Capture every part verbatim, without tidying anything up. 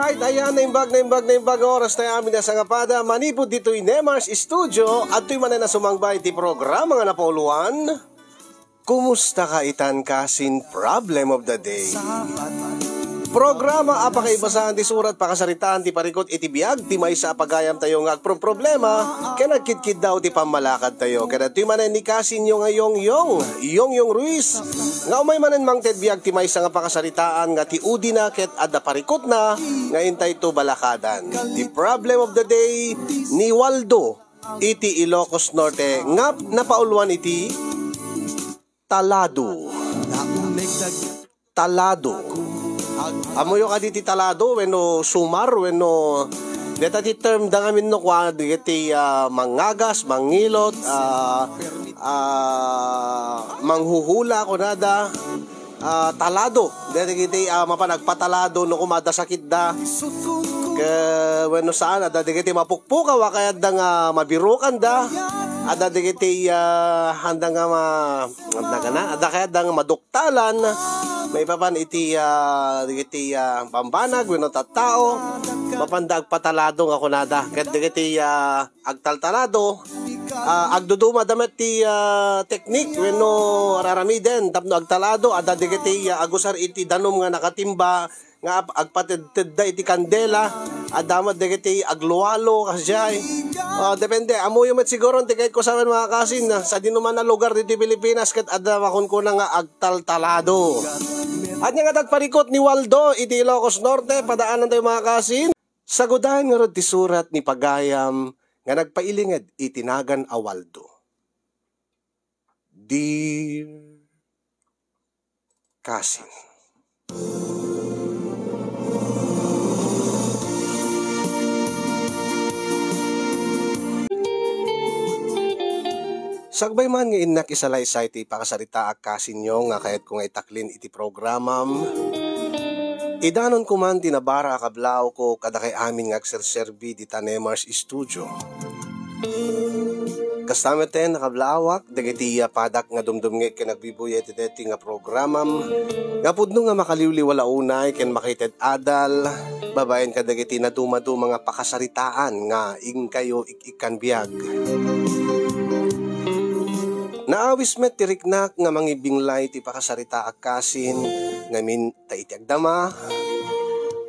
Ayan, naimbag, naimbag, naimbag nga oras tayo amin a sangapada. Manipud ditoy Nemar's Studio, adtoy manen a sumangbay ti programa nga napauluan. Kumusta ka itan, kasin? Problem of the day. Programa a pakaibasan ti surat, pakasaritaan ti parikut iti biag ti maysa a pagayam tayo nga agproproblema ken agkitkiddaw ti pammalakad tayo. Ket adtoy manen ni kasinyo nga Yongyong, Yongyong Ruiz, nga umay manen mangted biag ti maysa nga pakasaritaan nga ti udina ket adda parikutna nga intay to balakadan. The problem of the day ni Waldo iti Ilocos Norte nga napauluan iti talado. Talado. Ammoyo kadi ti talado wenno sumar wenno deta ti term da ngamin no kua dagiti, ah, mangngagas, mangngilot, ah, ah, manghuhula kunada, ah, talado. Dagiti, ah, mapan agpatalado no koma adda sakitda. Ke, wenno saan, adda dagiti mapukpukaw, a kayatda nga mabirukanda. Adda dagiti, ah, handa nga ma-, adda kana, adda kayatda nga maduktalan. Maipapan iti, ah, dagiti, ah, bambanag wenno tattao. Mapanda agpatalado nga kunada. Ket dagiti, ah, agtaltalado, ah, agduduma da met ti, ah, teknik wenno ar-aramiden tapno agtalado. Adda dagiti, ah, agusar iti danum nga nakatimba nga ap-, agpatedtedda iti kandela. Adda met dagiti aglualo, kasdiay. Ah, depende. Ammoyo met siguro ti kayatko sawen, mga kasin, ah, sadino man a lugar ditoy Pilipinas ket adda makunkuna nga agtaltalado. Ania nga agparikut ni Waldo iti Ilocos Norte, padaanan tayo, mga kasin. Sagudayen ngarud ti surat ni pagayam nga nagpailinged iti nagan a Waldo. Dear kasin. Sakbay man nga innak isalaysay ti pakasaritaak kasinyo nga kayatko nga itaklin iti programam, idanonko man ti nabara a kablawko kadakay amin nga agserserbi dita Nemar's Studio. Kasta metten a kablawak, dagiti, ah, padak nga dumdumngeg ken agbibuyat iti daytoy nga programam, nga pudno nga makaliwliwala unay ken makaited adal, babaen kadagiti nadumaduma nga pakasaritaan nga inkayo ik-ikkan biag. Naawis met ti riknak nga mangibinglay ti pakasaritaak kasin, ngamin ta iti agdama,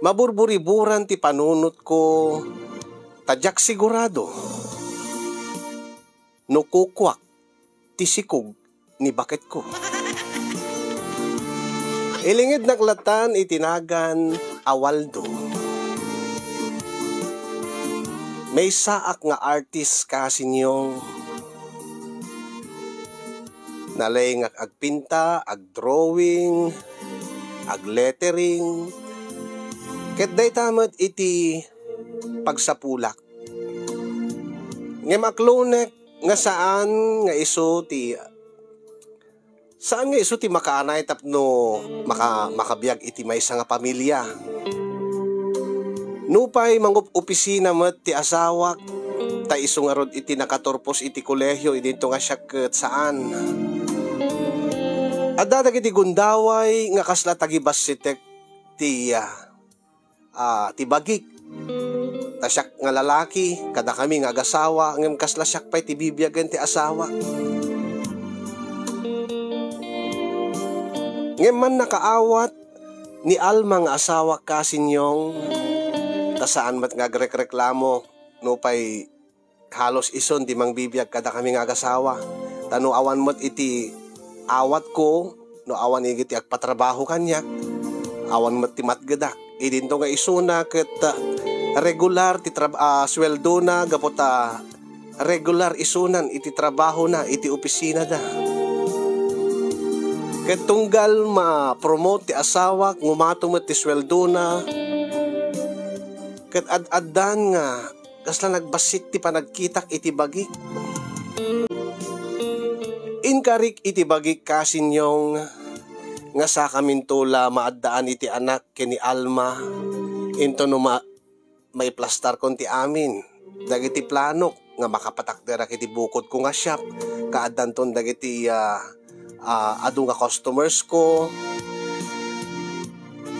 maburburiburan ti panunotko, ta diak sigurado no kukuak ti sikog ni baketko. Ilingednak latan iti nagan a Waldo. Maysaak nga artist kasinyo. Nalengak agpinta, agdrawing, aglettering, ket dayta met iti pagsapulak. Ngem aklonek nga saan nga isu ti, saan nga isu ti makaanay tapno maka-, makabiag iti maysa nga pamilia. Nupay mangup-opisina met ti asawak, ta isu ngarud iti nakaturpos iti kolehio idinto nga siak ket saan. Adda dagiti gundaway nga kasla tagibassitek ti, ah, ah, ti bagik. Ta siak nga lalaki, kadakami nga agasawa, ngem kasla siak pay ti bibiagen ti asawak. Ngem mannakaawat ni Alma nga asawak kasinyo, ta saan met nga agrekreklamo nupay halos isun ti mangbibiag kadakami nga agasawa. Ta no awan met iti awatko, no awan iti agpatrabaho kaniak, awan met ti matgedak. Idinto nga isuna ket, ah, regular ti trab-, ah, sueldona gapu ta regular isunan iti trabahona iti opisinada. Ket tunggal ma-promote ti asawak, ngumato met ti sueldona. Ket ad-addan nga kasla nagbassit ti panagkitak iti bagik. Inkarik iti bagik kasinyo nga sakaminto la maaddaan iti anak ken ni Alma, intono ma-, maiplastarkon ti amin dagiti planok nga makapatakderak iti bukodko nga shop, kaaddanton dagiti, ah, ah, adu nga customers ko.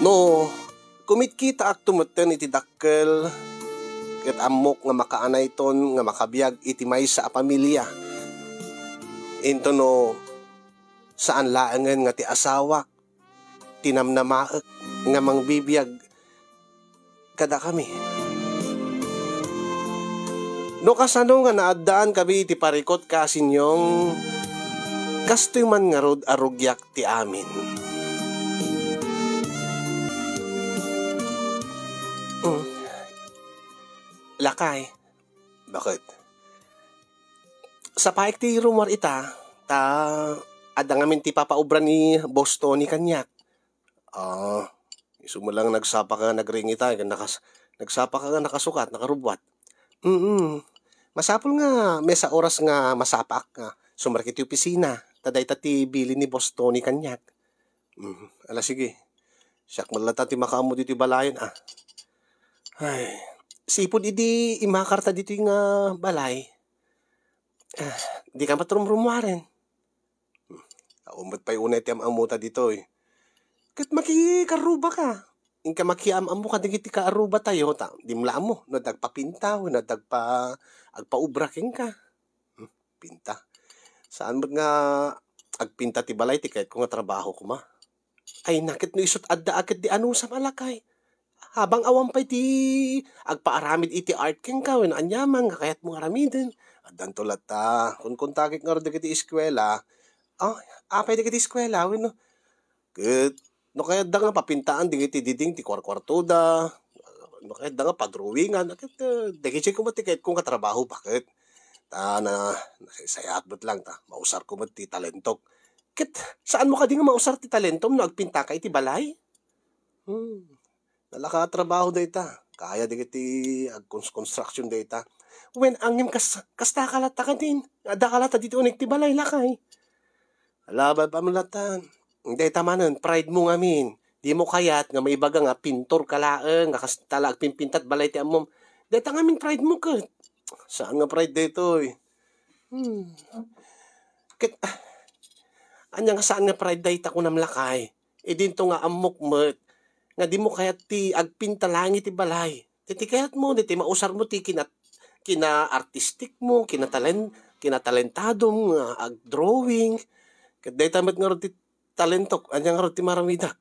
No, kumitkitaakto metten iti dakkel, ket ammok nga makaanayton nga makabiag iti maysa a pamilia. Intono, saan laengen nga ti asawak ti namnamaek nga mangbibiag kadakami. No kasano nga naaddaankabi iti parikut, Kasinyong, kastoy man ngarud a rugiak ti amin. Mm. Lakay. Bakit? Sapaik ti rummuar ita, ta adda ngamin ti papaubra ni Boss Tony kaniak. Ah, isu met lang nagsapa ka nga nagring ita, ken nakas-, nagsapa ka nga nakasukat, nakarubbuat. Mm. Masapul nga maysa oras nga masapaak nga sumrek iti opisina, ta dayta ti bilin ni Boss Tony kaniak. Mm. Ala, sige. Siak met latta ti makaammo ditoy balayen, ah. Ay, sipud idi immakarta ditoy nga balay, ah, dika met rumrummuaren. Awan met pay unay ti am-ammota ditoy. Ket makikarruba ka. Inka makiam-ammo kadagiti kaarrubatayo, ta di mo la ammo no adda agpapinta wenno adda agpa-, agpaubra kenka. Hmm, pinta. Saan met nga agpinta ti balay ti kayatko nga trabaho koma. Ay, naket no isut' adda a ket di anusam a lakay. Habang awan pay ti agpaaramid iti art kenka wenno aniaman nga kayatmo nga aramiden, addanto latta. Kunkunta kit ngarud dagiti eskuela, ah, apay dagiti eskuela wenno ket no kayatda nga papintaan dagiti diding ti kuarkuartoda, no kayatda nga padrawingan, ket, eh, dagiti koma ti kayatko nga trabaho, baket. Ta na, nasaysayaat met lang ta mausarko met ti talentok. Ket saanmo kadi nga mausar ti talentom no agpintaka iti balay? Hmm. Nalaka a trabaho dayta. Kaya dagiti agcons-, construction dayta. Wen, ngem kas-, kastaka latta kadin. Addaka latta ditoy uneg ti balay, lakay. Ala, baybay mo latta. Dayta manen, pride mo ngamin. Di mo kayat nga maibaga nga pintor ka laeng, nga kasta la agpinpintat balay ti ammom. Dayta ngamin pride mo ket. Saan nga pride daytoy? Hmm. Ket, ah, ania nga saan nga pride dayta kunam, lakay? Idinto nga ammok met nga di mo kayat ti agpinta laeng iti balay. Ti, ti kayatmo, ti mausarmo ti kina-, kina-artistic mo, kinatalen-, kinatalentadom nga agdrawing. Ket dayta met ngarud ti talentok, ania ngarud ti maaramidak?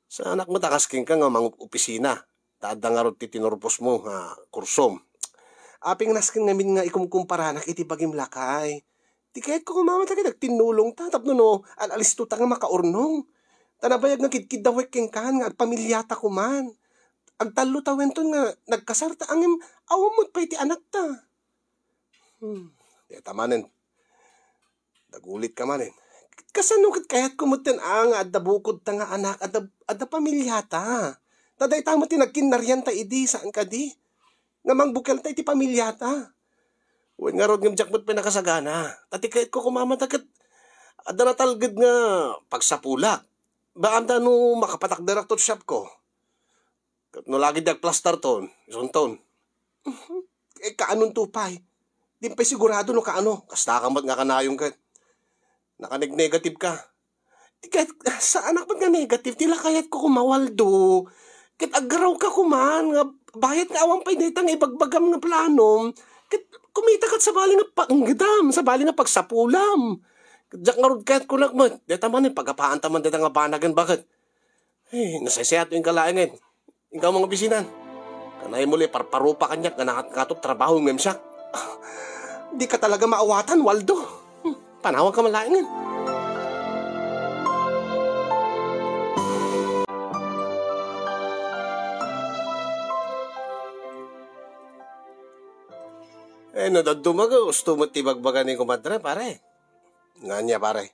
Saanak met a kas kenka nga mangopisina, ta adda ngarud ti tinurposmo nga kursom. Aping nasken ngamin nga ikumkumparanak iti bagim, lakay. Ti kayatko koma met a ket agtinnulongta tapno no al-alistota nga makaurnong. Ta nabayag nga kidkiddawek kenka nga agpamiliata koman. Agtallotawenton nga nagkasarta, ngem awan met pay ti anakta. Hmm. Dayta manen. Dagulitka manen. Kasano ket kayatko metten a nga adda bukodta nga anak, adda, adda pamiliata? Ta dayta met ti nagkinnarianta idi, saan kadi? Nga mangbukelta iti pamiliata. Wen ngarud ngem diak met pay nakasagana. Ta ti kayatko koma met a ket adda natalged nga pagsapulak. Baamda no makapatakderak to ti shopko. Ket no lagi di agplastarton, isunton. Eh, kaanonto pay? Di pay sigurado no kaano. Kasta ka met nga kanayon ket. Nakaneg-negative ka. Di ket, saanak met nga negative. Ti lakayatko koma, Waldo. Ket aggaraw ka koman nga bayat nga awan pay dayta nga ibagbagam nga planom. Ket kumita ket sabali nga panggedam, sabali nga pagsapulam. Diak ngarud kayat kunak met. Dayta manen, pagapaanta man dayta nga banagen, baket. Eh, nasaysayaat inka laengen. Inka mangabisinan. Kanay mo li parparupa kaniak nga nangatngato trabaho ngem siak. Ah, di ka talaga maawatan, Waldo. Hmm, panawanka man laengen. Eh, no dadduma, gusto met ti bagbaga ni kumadre, pare. Ngania, pare?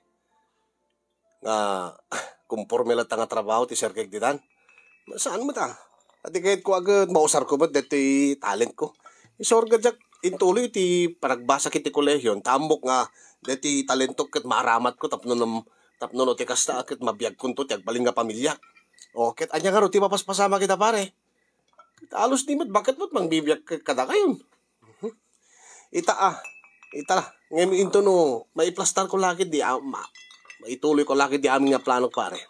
Nga kumporme latta nga trabaho ti serkek ditan. Saan met a? Adi kayat ko aget, mausar ko met deti talent ko. Isurga diak intuloy ti panagbasak iti kolehion, ta ammok nga deti talentok ket maaramat ko tapno nam-, tapno no ti kasta ket mabiagkonto ti agbalin nga pamilya. O, ket ania ngarud ti mapaspasamak ita, pare? Ket alus di met, baket met mangbibiag ka-, kadakayon. Ita, ah, ita la. Ngem intono, maiplastar ko lakit di, ah, ma-, maituloy ko lakit di amin nga plano, pare.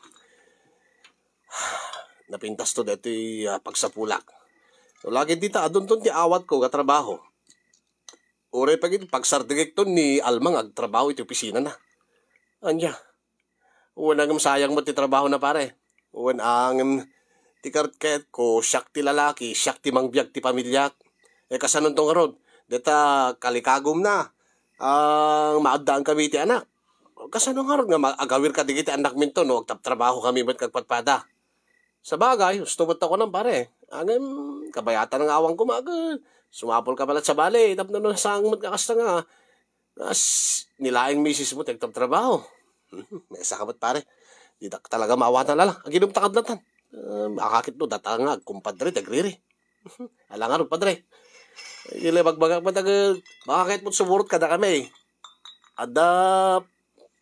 napintasto daytoy, ah, pagsapulak. No lagid dita, adunton ti awatko nga trabaho. Uray pagidi, pagsardengekton ni Alma nga agtrabaho iti opisinana. Ania? Wen, ngem sayang met ti trabahona, pare. Wen, ngem ti karketko, siak ti lalaki, siak ti mangbiag ti pamiliak. E, kasanonto ngarud? Deta kalikagumna, a, maaddaankami iti anak. Kasano ngarud nga ma-, agawirka dagiti annakminto no agtrabtrabahokami met nga agpadpada? Sabagay, husto met ta kunam, pare. Ngem, kabayatan nga awan koma, ket sumapulka met latta sabali tapno no saan met nga kasta nga, as, ni laeng misismo ti agtrabtrabaho. Hmm, maysa ka met, pare. Ditak talaga maawatan. Ala, aginumta kad latta. Ah, makakitno data nga agkumpadre ti agriri. Ala ngarud, padre. Ila bagbagak met, ket makakitmo sumurot kadakami. Adda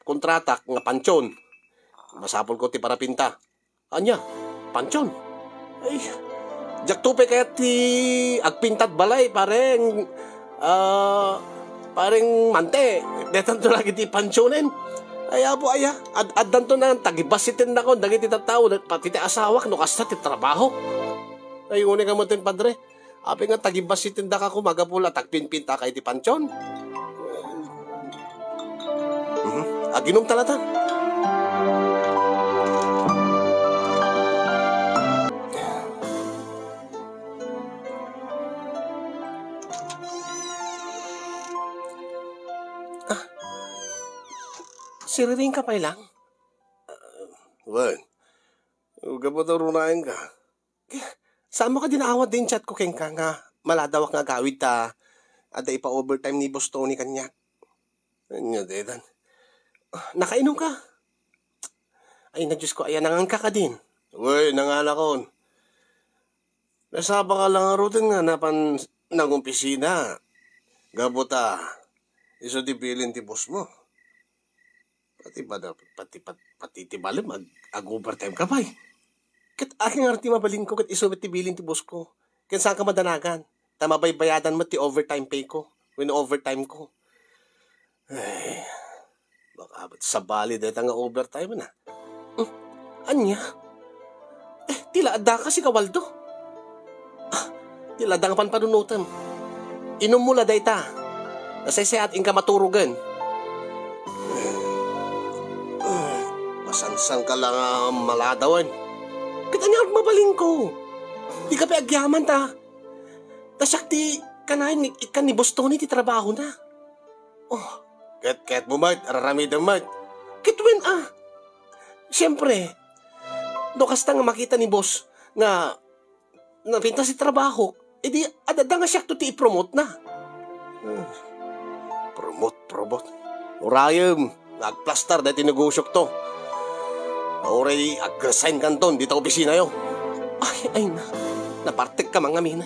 kontratak nga pansion. Masapulko ti parapinta. Ania? Pansion? Ay, diakto pay kayat ti agpinta ti balay, pareng, ah, pareng Mante. Detanto lagi ti pansionen. Ay, apo, aya. Ad-, addanto na, tagibas ti tendakon dagiti tattao, pati ti asawak, no kasta ti trabaho. Ay, unika met, padre. Apay nga tagibas ti tendaka koma gapu la ta agpinpintaka iti pansion? Mhm. Aginumta latta. Ah, siriringka pay lang? Wen, gapu ta runaenka. Saanmo kadi naawat din chat ko kenka nga maladawak nga agawid ta adda ipa-overtime ni Boss Tony kaniak? Ania daytan? Ah, nakainumka? Ay, na, Diyos ko, aya, nanganka kadin? Uy, nanganakon. Nasapa ka lang ngaruden nga napan nangopisina. Gapu ta, isu ti bilin ti boss mo. Pati ba da-, pati, pat-, pati ti balem, ag-, ag-overtime ka pay. Ket akin nga ti mabalinko, ket isu met ti bilin ti boss ko. Ket saanka madanagan, ta mabaybayadan met ti overtime pay ko, wenno overtime ko. Ay, baka met sabali dayta nga overtime na. Hmm, ania? Eh, ti la addaka, sika, Waldo? Ah, ti la adda nga panpanunotem. Inummo la dayta. Nasaysayat, inka maturogen. Masansan ka la nga maladawen. Ket ania mabalinko? Dika pay agyaman ta. Ta siak ti kanayon nga ikkan ni Boss Tony ti trabahona. Oh, ket, ket mo met, ar-aramidem met. Ket wen a. Siempre, no kasta nga makita ni boss nga napintas ti trabahok, idi ad-adda nga siakto ti i-promote na. Hmm. Promote, promote. Urayem nga agplastar daytoy negosiokto. Uray ag-resign kanton dita opisinayo. Ay, ay na. Napartek ka mangamin.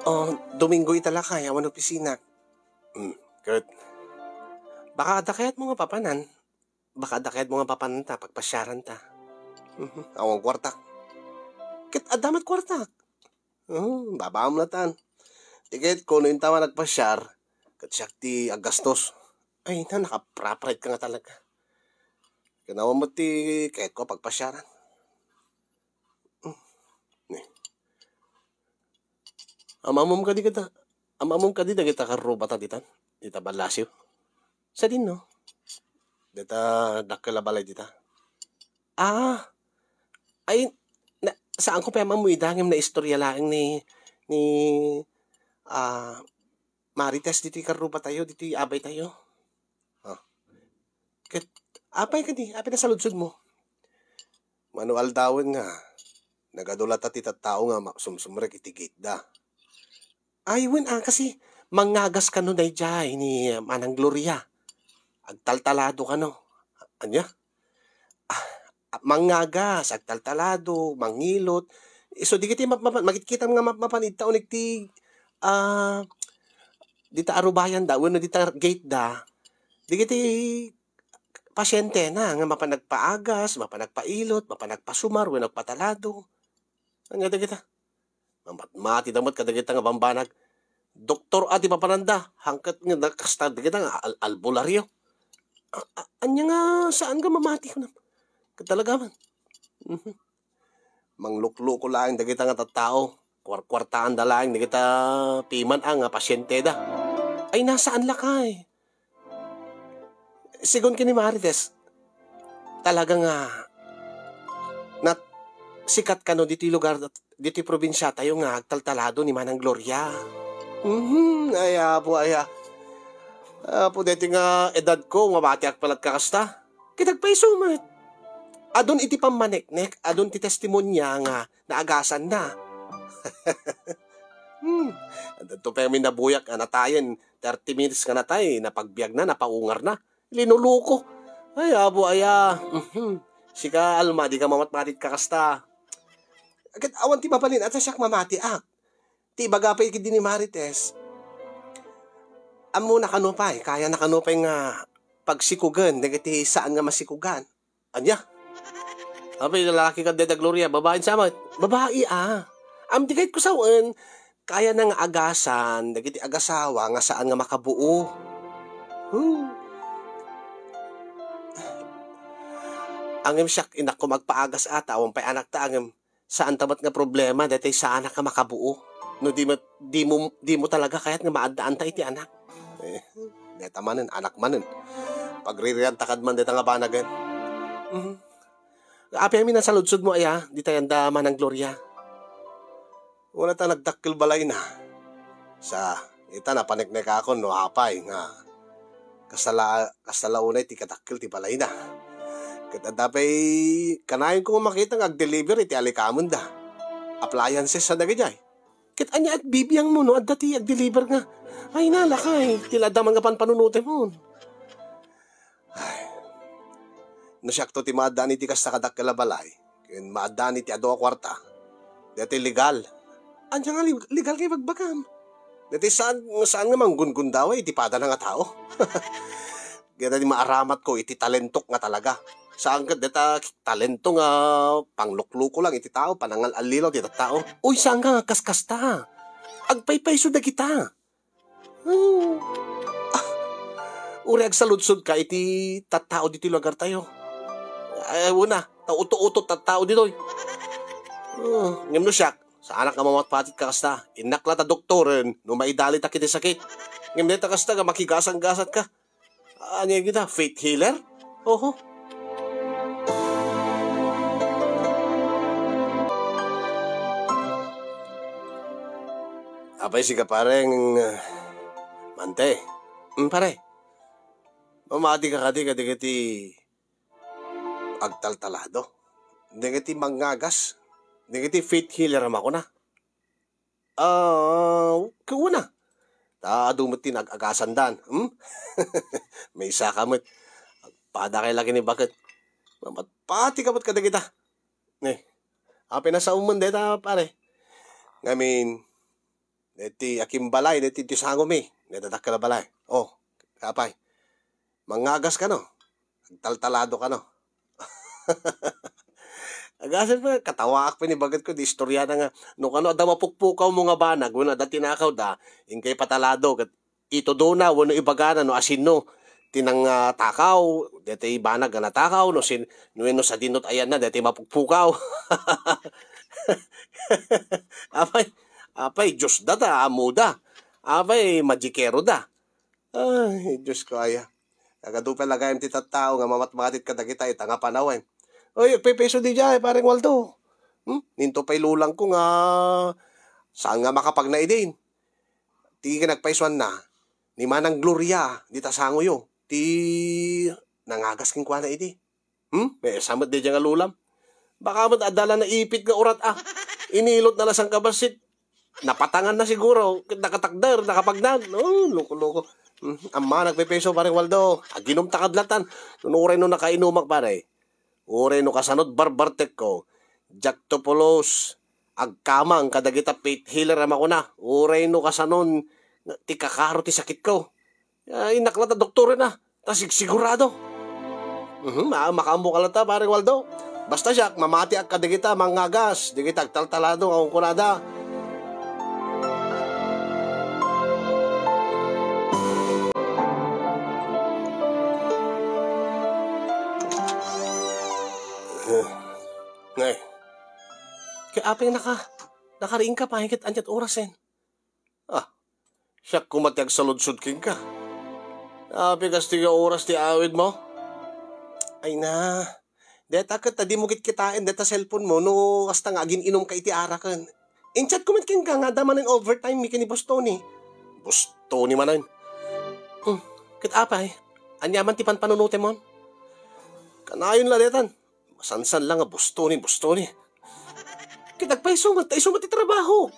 Oh, Domingo ita lakay, awan opisina. Hmm, ket baka adda kayatmo nga papanan? Baka adda kayatmo nga papananta, pagpasiaranta? Mhm, awan kuartak. Ket adda met kuartak. Hmm, babaam latan. Ti kayatko no intawan agpasiar, ket siak ti aggastos. Ay na, nakapraprit ka nga talaga. Ket awan met ti kayatko a pagpasiaran. Hmm. Ni. Am-ammom kadi kita, am-ammom kadi dagita karrubata ditan? Dita ballasiw? Sadin, no? Dita dakkel a balay dita? Ah, ay, na, saanko pay am-ammo ida, ngem naistorya laeng ni, ni, ah, Marites ditoy karrubatayo, ditoy abaytayo. Ah. Ket, apay kadi, apay nasaludsodmo? Mano aldawen nga, nagadu lata ti tattao nga ma-, sumsumrek iti gate da. Ay, wen, ah, kasi mangngagas kano daydiay ni Manang Gloria. Agtaltalado kano. Ania? Ah, mangngagas, agtaltalado, mangilot. Isu dagiti map-, mapan, makitkitam nga map-, mapan ita uneg ti, ah, dita arubayan da, wenno dita gate da. Dagiti pasiente na nga mapan nagpaagas, mapan nagpailot, mapan nagpasumar, wenno agpatalado. Ania dagita? Mamatmati da met kadagita nga bambanag. Doktor a ti papananda, hangket nga nakasta dagita nga al-, albularyo. A-, a-, ania nga saan nga mamati, kunam? Ket talaga man. Mhm. Manglukluko laeng dagita nga tattao. Kuarkuartaanda laeng dagita piman a nga pasienteda. Ay, nasaan lakay? Sigun ken ni Marites, talaga nga nat-, sikat kano ditoy lugar, ditoy probinsiatayo nga agtaltalado ni Manang Gloria. Mhm, ay, Apo, aya. Apo, deti nga edadko, nga matiak pala kakasta. Ket agpayso met. Adun iti pammaneknek, adun ti testimonia nga naagasanna. Hmm. Adto pay amin nabuyak a natayen, thirty minutes nga natay, napagbiagna, napaungarna. Linuluko. Ay, Apo, aya. Mhm. Sika, Alma, di ka mamatmatit kakasta. Ket awan ti mabalin, ata siak mamatiak. Ti ibaga pay ket ni Marites, ammona kano pay, kayana kano pay nga pagsikugen dagiti saan nga masikugan. Ania? Apay, lalaki kad dayta Gloria, babaen sa met? Babai, a. Am, di kayatko sawen, kayana nga agasan dagiti agasawa nga saan nga makabuo. Huh. Ngem siak, inakko, agpaagas a, ta awan pay anakta, ngem saan ta met nga problema, daytoy saanak nga makabuo. No di met, di mo, di mo talaga kayat nga maaddaanta iti anak. Eh, dayta manen, anak manen. Pagririanta kad man dayta nga banagen. Mhm. Apay amin a saludsodmo aya, dita yanda Manang Gloria? Wala ta nagdakkel balayna. Sa, ita napaneknekakon no apay nga kasta la, kasta la unay ti kadakkel ti balayna. Ket adda pay kanayon ko nga makita nga agdeliver iti alikamenda. Appliances a dagidiay. Ket ania a bibiangmo no adda ti agdeliver nga, ay, nalakay, ti la adda man nga panpanunotem? Ay, no siakto ti maaddaan iti kasta kadakkel a balay, ken maaddaan iti adu a kuarta, daytoy legal. Ania nga leg-, legal nga ibagbagam? Daytoy saan, saan nga manggungundaway iti padana nga tao. Dayta ti maaramatko iti talentok nga talaga. Saan ket dayta talento nga panglukluko lang iti tao, panangal-allilaw ti tattao. Uy, saan nga kaskasta? Agpaypayso dagita. Hmm. Ah, uray agsaludsodka iti tattao ditoy lugartayo. Ay, una, ta uto-uto tattao ditoy. Ah, ngem no siak, saanak nga mamatpatit kakasta. Innak la ta doktoren no maidalita iti sakit. Ngem dayta kasta nga makigasanggasatka. Ania kita, faith healer? Oho. Apay, sika, pareng, uh, Mante. Hmm, pare. Mamati ka kadi, kadi, kadi agtaltalado. Dagiti mangngagas. Dagiti faith healer a makuna. Ah, kuna. Ta adu met ti nag-agasandan, hmm? Maysa ka met. Agpada kay lagi ni baket. Mamatpati ka met kadagita. Eh, apay, nasaom man deta, pare. Ngamin, deti akimbalay, deti ti sangomi. Deta dakkel a balay. Oh, apay. Mangngagas kano? Agtaltalado kano? Agasem, katawaak pay ni bagetko, di istoriana nga, no kano adda mapukpukawmo nga banag, wenno adda tinakawda, inkay patalado, ket itudona wenno ibagana no asinno ti nang, ah, takaw, daytoy banag nga natakaw, no sin-, no, no sadino ti ayanna, daytoy mapukpukaw. Apay, apay, Diosda ta, ammoda. Apay, magikero da. Ay, Diosko aya. Nagadu pay la gayam ti tattao nga mamatmatit kadagita ita nga panawen. Oy, agpaypayso diay, Pareng Waldo. Hmm? Ninto pay lulangko nga saan nga makapagna idin. Ti kinagpaysuanna, ni Manang Gloria, dita sangoyo, ti nangagas kenkuana idi. Hmm? Maysa met diay nga lulam. Baka met adda la naipit nga urat a. Inilotna la sangkabassit. Napatanganna siguro. Ket nakatakder, nakapagnan. Oh, loko-loko. Hmm, amma, nagpaypayso, Pareng Waldo. Aginumta kad latan. Nunuray no nakainumak, pare. Uray no kasano ti barbartekko, diakto pulos agkamang kadagita faith healer a makuna, uray no kasanon ti kakaro ti sakitko. Ah, innak la ta doktoren a, ta sigsigurado. Mhm, ma-, makaammo ka la ta, Pareng Waldo. Basta siak, mamatiak kadagita mangngagas, dagita agtaltalado nga kunkunada. Ngay. Kay apay naka, nakariing ka pay ket ania't orasen? Ah, siak koma ti agsaludsod kenka. Apay kas ti oras ti awidmo? Ay na, deta ket ta dimo kitkitaen deta cellphone mo no kasta nga agin-inumka iti araken. In-chat ko met kenka nga adda manen overtime mi ken ni Boss Tony. Boss Tony manen? Hmm, ket apay? Ania man ti panpanunotemon? Kanayon la detan. Masansan la nga Boss Tony, Boss Tony. Ket agpayso met, ta isu met ti trabaho.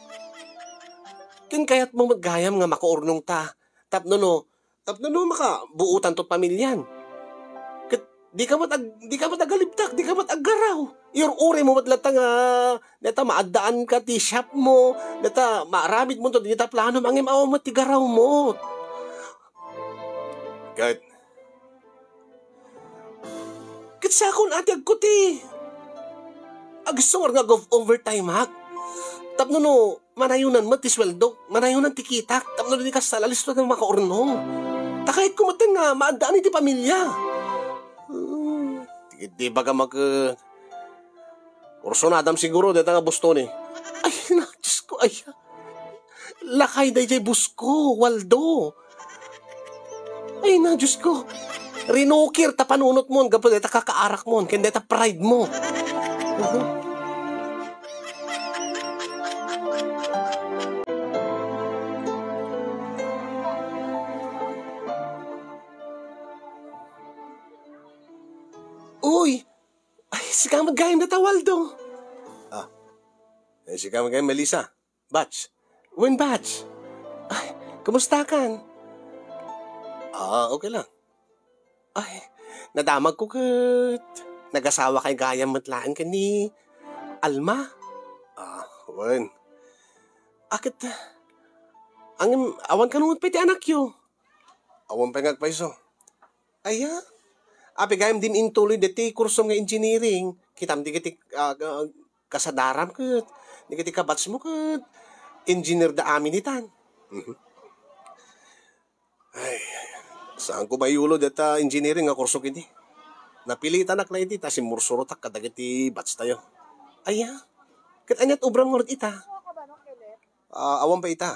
Ken kayatmo met gayam nga makaurnongta. Tapno no, tapno no makabuotanto pamilian. Ket dika met ag-, dika met agalibtak, dika met aggaraw. Iyur-uraymo met latta nga, deta maaddaanka ti shop mo, deta maaramidmonto dita planom, ngem awan met ti garawmo. Ket Ket sakon a ti agkuti. Agsor nga ag-overtime-ak. Tapno no, manayonan met ti sueldok, manayonan ti kitak, tapno di kasta, alisto ti makaurnong. Ta kayatko met nga maaddaan iti pamilia. Hmm, ti, ti bagam a ke-, kursunadam siguro, deta nga Boss Tony. Ay, na, Diyos ko, ay. Lakay dayjay boss ko, Waldo. Ay na, Diyos ko. Rinukir ta panunotmon gapu dayta kakaarakmon, ken dayta pride mo. Mhm. Uy! Ay, sika met gayam dayta, Waldo. Ah, eh, sika met gayam, Melissa. Batch. Wen, Batch. Ay, kumusta kan? Ah, okay lang. Ay, nadamagko ket nagasawakay gayam met laeng ken ni Alma. Ah, wen. Aket, angem, awan kano met pay ti anakyo? Awan pay nga agpayso. Aya? Apay gayam dim intuloy deti kursom nga engineering? Kitam di kiti, ah, ah, kasadaram ket, di kiti kabatch mo ket, engineer da amin itan. Mhm. Ay, saan ko mayulo deta engineering nga kurso kiti? Napilitanak la iti ta simmursurotak kadagiti batch tayo. Aya? Ket aniat obram ngarud ita? Ah, awan pay ita.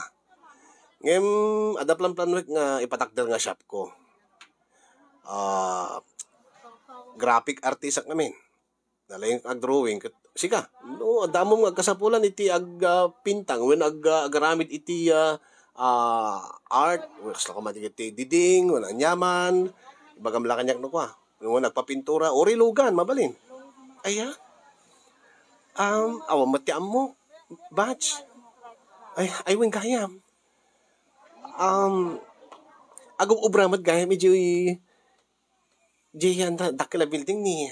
Ngem, adda planplanuek nga ipatakder nga shop ko. Ah, graphic artist-ak ngamin. Nalaing agdrawing ket sika. No, adda ammom nga agkasapulan iti ag, ah, pintang wen ag, ah, agaramid iti, ah, ah, art, wen kasla koma iti diding, wen aniaman. Ibagam la kaniak no kua. Wen agpapintura, uray lugan, mabalin. Aya? Um, awan met ti ammo. Batch. Ay, ay, wen gayam. Um, agub-ubra met gayam idiay, idiay anda, dakkel a building ni,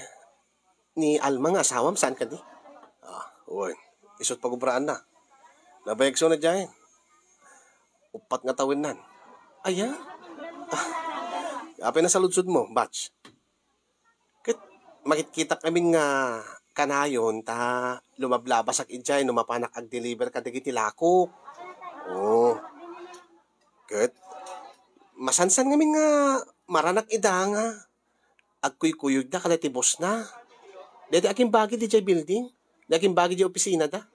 ni Alma nga asawam, saan kadi? Ah, wen. Isu't pagubraanna. Nabayagso na diay. Uppat nga tawennan. Aya? Ah, apay nasaludsodmo, Batch? Ket makitkitak amin nga kanayon ta lumablabasak idiay no mapanak agdeliver kadagiti lakok. Oo. Ket masansan ngamin nga maranak ida nga agkuykuyogda kadagiti bossna. Daytoy akimbagi didiay building. Di akimbagi di opisinada?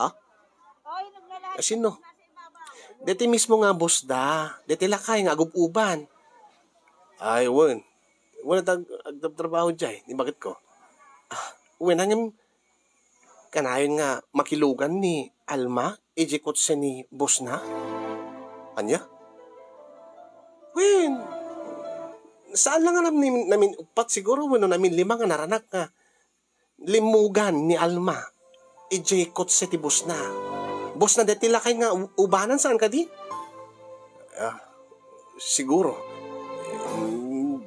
Ha? Asino? Deti mismo nga boss da. Deti lakay nga agub-uban. Ay, wen. Wen, ag-, agtrabtrabaho diay, ni bakit ko? Ah, wen, angem, kanayon nga makilugan ni Alma, iti kotse ni boss na? Anya? Wen, saan lang nga namin, namin upat siguro, wenno namin lima nga naranak nga limmugan ni Alma idiay kotse ti boss na. Boss na deti lakay nga u-, ubanan saan kadi? Ah, siguro. Mm,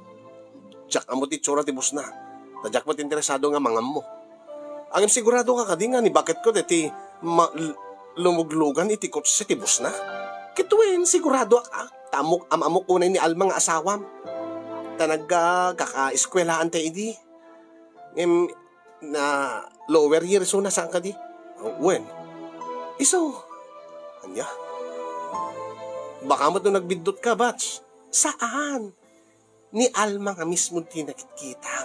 diak ammo ti itsura ti boss na. Ta diak met interesado nga mangammo. Ngem sigurado ka kadi nga ni bakit ko deti ma-, l-, lumuglugan iti kotse ti boss na? Ket wen, siguradoak a. Ta ammok, am-, ammok unay ni Alma nga asawam. Ta nagka-, kaka-eskwelaanta idi. Ngem, na lower years na saan kadi? Wen. Isu. Anya? Baka met no nagbiddut ka, batch. Saan? Ni Alma nga mismo ti nakitkita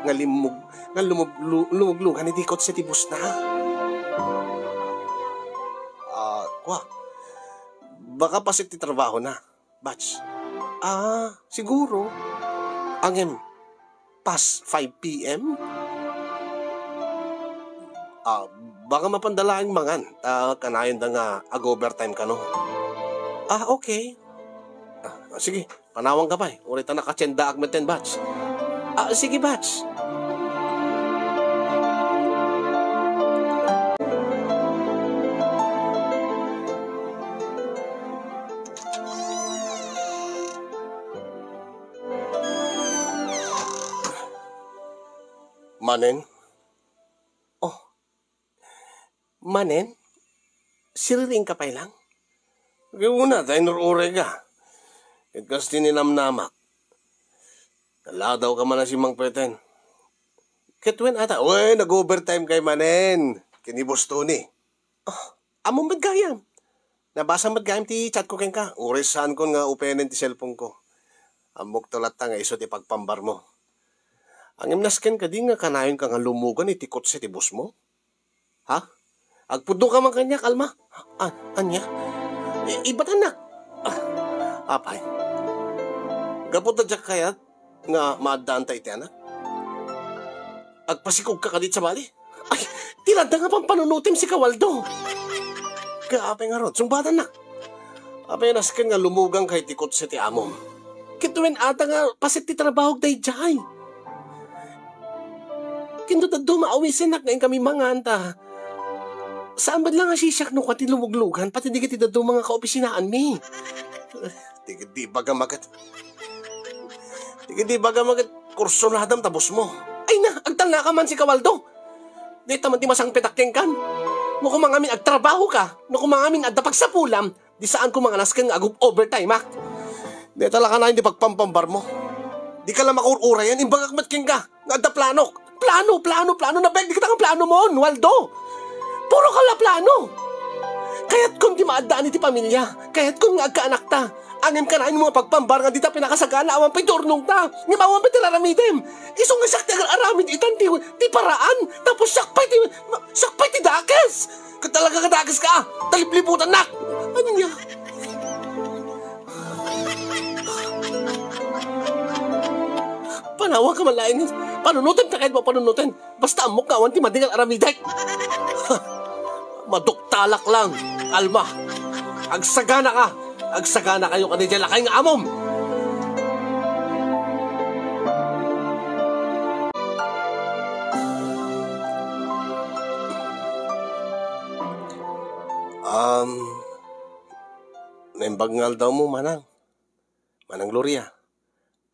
nga limmug-, nga lumug-, lu-, lumuglugan iti kotse ti boss na. Ah, kwa, baka paset ti trabaho na, batch. Ah, siguro. Angem, past five P M? Ah, baka mapanda laeng mangan. Ah, kanayon da nga ag-overtime kano. Ah, okay. Ah, sige, panawang ka pay. Uray ta nakatiendaak met ten, batch. Ah, sige, batch. Manen? Oh, manen? Siriring ka pay lang? Kay una, ta inur-uray ka. Ket kas ti ninamnamak. Naladaw ka man a simmangpeten. Ket wen ata, wen, nag-overtime kay manen. Ken ni Boss Tony. Oh, ammom met gayam. Nabasam met gayam ti chat ko kenka. Uray saankon nga openen ti cellphone ko. Ammok to latta nga isu ti pagpambarmo. Angem nasken kadi nga kanayon ka nga lumugan iti kotse ti boss mo? Ha? Agpudno ka man kaniak, Alma? A-, ania? I-, ibatannak. Ah, apay. Gapu ta diak kayat nga maaddaanta iti anak. Agpasikog ka kadi sabali? Ay, ti ladda nga pampanunutem, sika, Waldo. Kaya apay ngarud, sungbatannak. Apay nasken nga lumugan ka iti kotse ti amom. Ket wen ata nga paset ti trabahok daydiay. Ken no dadduma awisennak nga inkami mangan ta. Saan met la nga sisiak no kua ti lumuglugan, pati di ket ti dadduma nga kaopisinaanmi. Ti ket di bagam a ket. Ti ket di bagam a ket kursunadam ta boss mo. Ay na, agtalna ka man, sika, Waldo. Dayta man ti masangpetak kenkan. No koma ngamin agtrabaho ka, no koma ngamin adda pagsapulam, di saan ko manganasken nga ag-overtime, ah. Deta la kanayon ti pagpampambar mo. Di ka la makur-urayan, imbagak met kenka nga adda planok. Plano, plano, plano, nabeg, di kita nga plano mon, Waldo. Puro ka la plano. Kayatkon ti maaddaan iti pamilya. Kayatkon nga agkaanakta. Angem kanayon nga pagpambar nga dita pinakasagana awan pay ti urnongta. Ngem awan pay ti raramidem. Isu nga siak ti agar-aramid itan ti, ti paraan. Tapos siak pay ti, siak pay ti dakes. Ket talaga kadakes ka, taliplibutannak! Ania? Panawag ka man laeng. Panunoten ta kayat mo panunoten. Basta ammok nga awan ti madingal aramidek. Maduktalak lang, Alma. Agsagana ka. Agsagana kayo kadi diay lakay nga amom. Um, naimbag nga aldaw mo, Manang. Manang Gloria.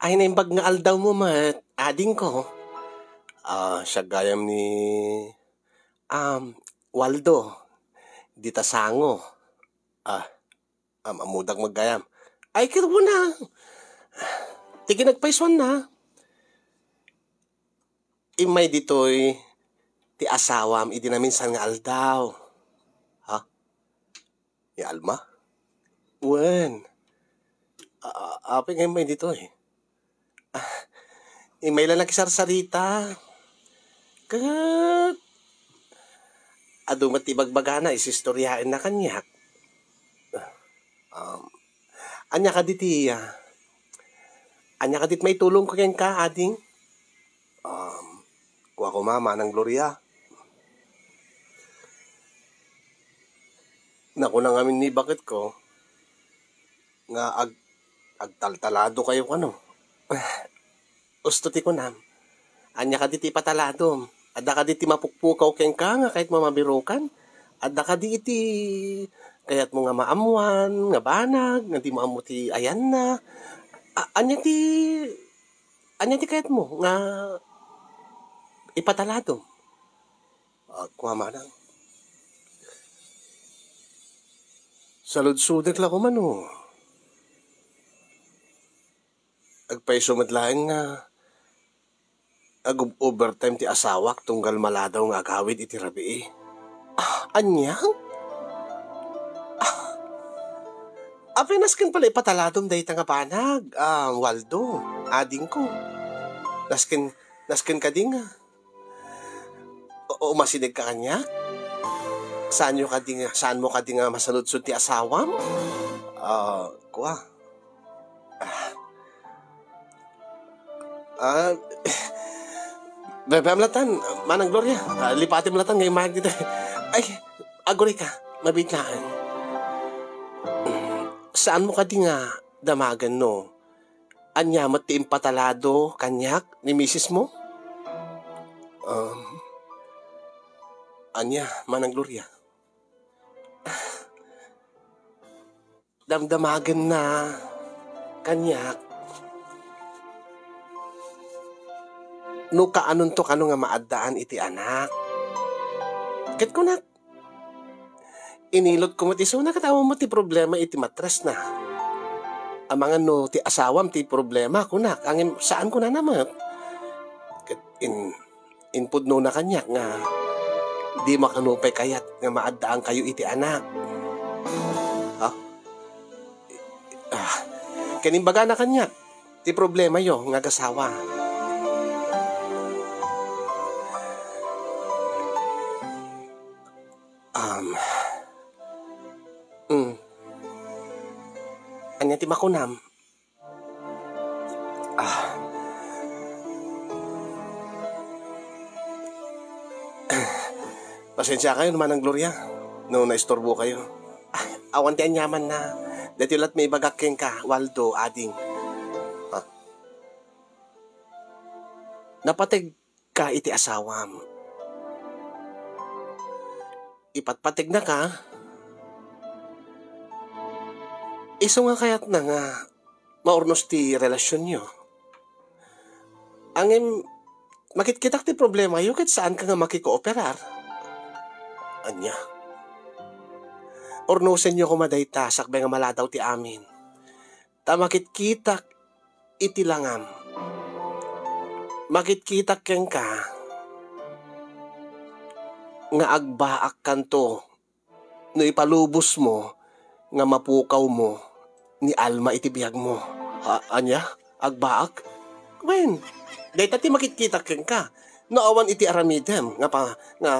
Ay, naimbag nga aldaw mo met, adingko. Ah, siak gayam ni, um, Waldo. Dita sango. Ah, am-, ammodak met gayam. Ay, ket kuna. Ti kinagpaysuanna. Immay ditoy ti asawam idi naminsan nga aldaw. Ha? Ni Alma? Wen. A-, a-, apay nga immay ditoy? Ah, immay la nakisarsarita. Ket adu met ti ibagbagana, isistoriaenna kaniak. Um, ania kadi ti, ah, ania kadi ti maitulongko kenka, ading? Um, kua koma, Manang Gloria. Nakuna ngamin ni baketko nga ag-, agtaltalado kayo kano. Usto ti kunam. Ania kadi ti ipataladom? Adda kadi ti mapukpukaw kenka nga kayatmo a mabirukan? Adda kadi iti kayatmo nga maammoan, nga banag, nga dimo ammo ti ayanna? A-, ania ti, ania ti kayatmo nga ipataladom? Agkua, Manang. Saludsodek la koma no. Agpayso met laeng nga ag-overtime ti asawak tunggal maladaw nga agawid iti rabii. Ah, ania? Ah, Apay, nasken pala ipataladom dayta nga banag, ah, Waldo, adingko. Nasken, nasken kadi nga, o, umasideg ka kaniak? Saanyo kadi nga, saanmo kadi nga masaludsod ti asawam? Ah, kua. Ah. Ah, bebem latan, Manang Gloria. Ah, lipatem latan nga imayag dita. Ay, agurayka, mabiit laeng. Saanmo kadi nga damagen no ania met ti impatalado kaniak ni misismo? Um, ania, Manang Gloria? Damdamagenna kaniak no kaanonto kano nga maaddaan iti anak. Ket kunak, inilotko met isuna ket awan met ti problema iti matresna. Amangan no ti asawam ti problema, kunak, ngem saan kunana met. Ket in-, inpudnona kaniak nga dimo kano pay kayat nga maaddaankayo iti anak. Ha? Ah, ken imbagana kaniak ti problemayo nga agasawa. Um, mm. Ania ti makunam? Ah. Pasensiakayo, Manang Gloria, no naisturbokayo. Ah, awan ti aniamanna. Daytoy la't maibagak kenka, Waldo, ading. Ah. Napateg ka iti asawam. Ipatpategnaka, isu nga kayatna nga maurnos ti relasionyo. Ngem, makitkitak ti problemayo ket saanka nga makikooperar. Ania? Urnosenyo koma dayta sakbay nga maladaw ti amin. Ta makitkitak iti langam. Makitkitak kenka nga agbaakkanto no ipalubosmo nga mapukawmo ni Alma iti biagmo. A-, ania? Agbaak? Wen, dayta ti makitkitak kenka no awan iti aramidem nga pa-, nga,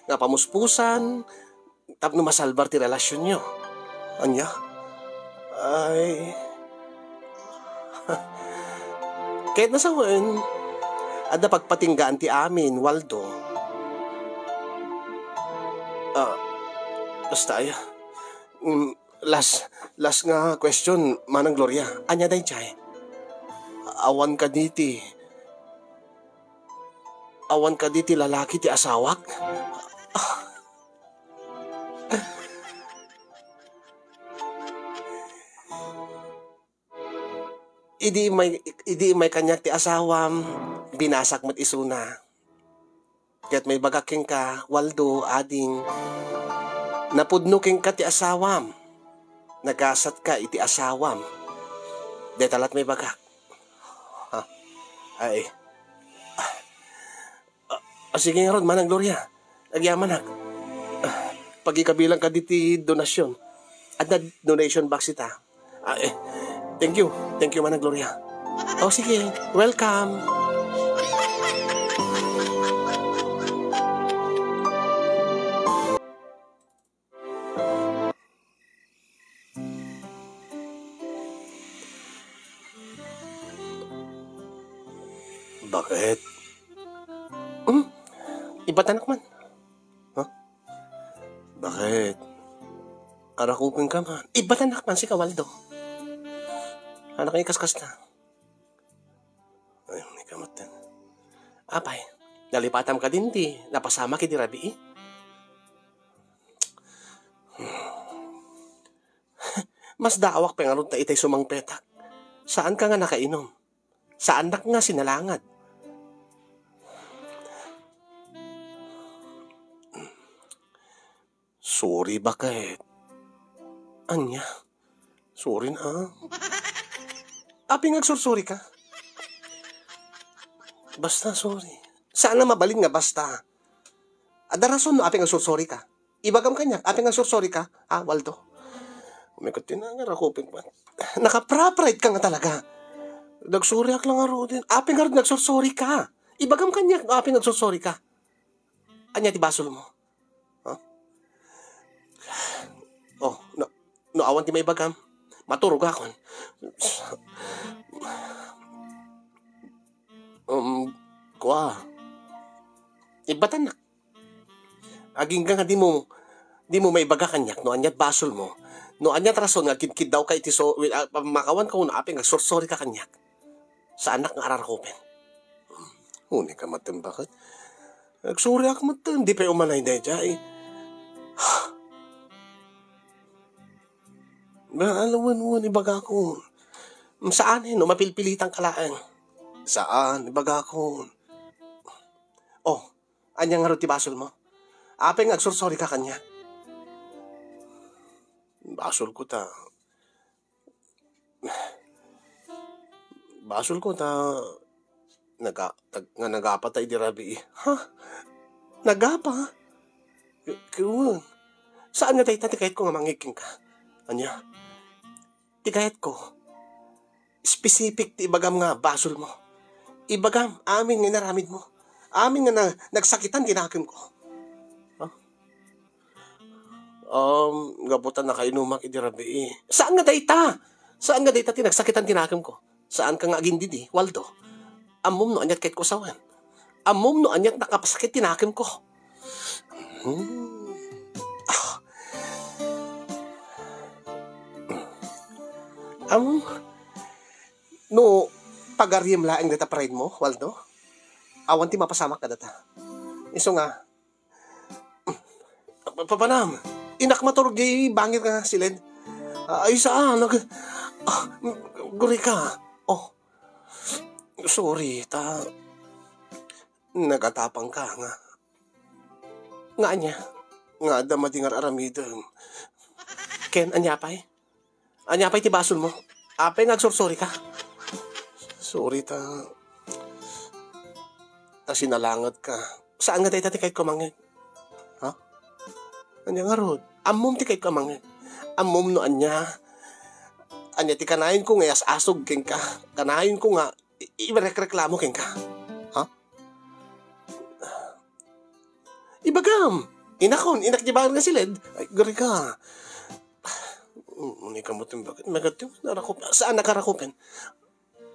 nga pamuspusan, tapno masalbar ti relasionyo. Ania? Ay. Ket nasawen, adda pagpatinggaan ti amin, Waldo. Ah, basta aya. Mm, last, last nga question, Manang Gloria. Ania daydiay? Awan kadi ti, awan kadi ti lalaki ti asawak? Idi immay, idi immay kaniak ti asawam, binasak met isuna. Ket maibagak kenka, Waldo, ading, napudno kenka ti asawam. Nagasatka iti asawam. Dayta la't maibagak. Ha? Ay. Ah, ah, sige ngarud, Manang Gloria. Agyamanak. Ah, pagikabilang kadi ti donasyon. Adda donation box ita. Ah, eh. Thank you. Thank you, Manang Gloria. Oh, sige. Welcome. Bakit? Hmm? Ibatanak man. Ha? Bakit? Arakupen ka man. Ibatanak man si Kawaldo. Anak nga ikaskasta. Ay, may kamat din. Apay, nalipatam ka din ti napasamak idi rabii? Mas daawak pay ngarud ta itay sumangpetak. Saan ka nga nakainom? Saannak nga sinalangad? Sorry, baket. Ania? Sorry na. Apay nga agsursori ka? Basta, sorry. Saan a mabalin nga basta. Adda rason no apay nga agsursori ka. Ibagam kaniak, apay nga agsursori ka, ha, Waldo? Umikot ti nangarakupen pa. Nakaprapride ka nga talaga. Nagsoriak lang ngaruden. Apay ngarud nga agsorsorika? Ibagam kaniak no apay nga agsorsorika. Ania ti basolmo? Ha? Oh, no, no awan ti maibagam, maturogakon. Um, kua. Ibbatannak. Agingga nga dimo, dimo maibaga kaniak no ania ti basolmo. No ania ti rason nga agkidkiddawka iti so-, wi-, ah, makawanko no apay nga agsorsorika kaniak. Saannak nga ararakupen. Unika met, baket? Agsoriak met, di pay umanay daydiay. Ba, ala wen, wen, ibagakon. Saan, eh, no mapilpilitanka laeng. Saan, ibagakon. Oh, ania ngarud ti basolmo? Apay nga agsorsorika kaniak? Basolko ta, basolko ta naga-, tag-, nga nagapa ta idi rabii. Ha? Nagapa? K-, k-, saan nga dayta ti kayatko nga mangngeg kenka? Ania? Ti kayatko, specific ti ibagam nga basolmo. Ibagam amin nga inaramidmo. Amin nga na-, nagsakitan ti nakemko. Ha? Um, gapu ta nakainumak idi rabii. Saan nga dayta? Saan nga dayta ti nagsakitan ti nakemko? Saanka nga agindidi, Waldo? Ammom no aniat kayatko sawen. Ammom no aniat nakapasakit ti nakemko. Hmm. Ah. Ammom, no pagariem laeng data pride mo, Waldo, awan ti mapasamak kadata. Isu nga, Pa-, papanam, inak maturog diay bangir nga siled. Ah, ay, saan? Nag-, ah, gurika. Oh, sorry, ta, nagatapangka nga. Nga ania? Nga adda madi nga ar-aramidem. Ken ania pay? Ania pay ti basolmo? Apay nga agsorsorika? Sorry ta, ta sinalangetka. Saan nga dayta ti kayatko a mangngeg? Ha? Ania ngarud? Ammom ti kayatko a mangngeg. Ammom no ania? Ania ti kanayonko nga ias-asog kenka? Kanayonko nga i-, irekreklamo kenka? Ha? Ibagam! Inakon, inak diay bangir nga siled. Ay, gurika. Unika met, baket? Magatyo, narakop. Saan nakarakupen?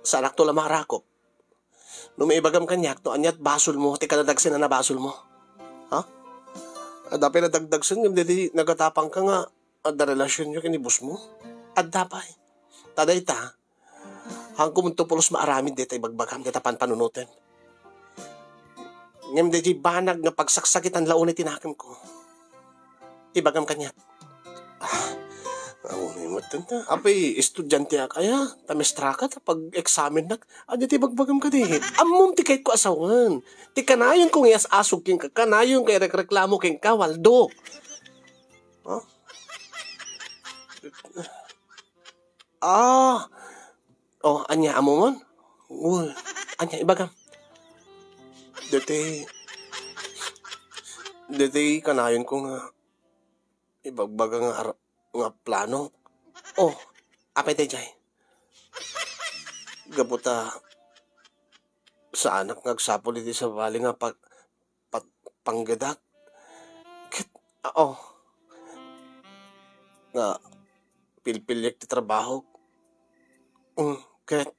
Saanakto la marakop. No maibagam kaniak, no aniat basolmo, ti kadadagsen a nabasolmo. Ha? Adda pay nadagdagsen, ngem daydi nagatapangka nga adda relasionyo ken ni bossmo? Adda pay. Ta dayta, Haanko met pulos maaramid dayta ibagbagam, dayta panpanunotem. Ngem daydiay banag nga pagsaksakitan la unay ti nakemko. Ibagam kaniak. Ah, awan met ta. Apay, estudianteak aya? Ta mestra ka, ta pag-examennak, ania ti ibagbagam kadi? Ammom ti kayatko a sawen. Ti kanayonko nga ias-asog kenka, kanayonko nga irekreklamo kenka, Waldo. Ha? Ah! Oh, ania, ammom? Uy, ania, ibagam? Daytoy, daytoy kanayonko nga ibagbaga nga ar-, nga plano. Oh, apay daydiay? Gapu ta saanak nga agsapul iti sabali nga pag-, pat-, panggedak. Ket, ah, oh, nga pilpiliek ti trabahok. Mm, ket,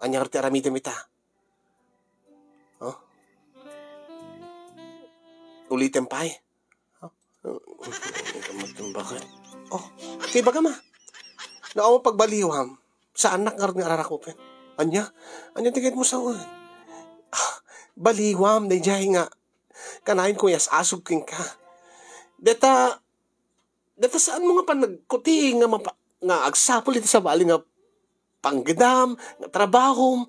ania ti aramidem ita? Oh? Ulitem pay? Ikaw magtumbakay. Oh, kay baga ma. No, awan pagbaliwam. Saannak ngarud nga ararakupen. Ania? Ania ti kayatmo sawen? Ah, baliwam, daydiay nga. Kanayonko nga ias-asog kenka. Deta, deta saanmo nga panagkuti nga mapa-, nga agsapul iti sabali nga panggedam, nga trabahom,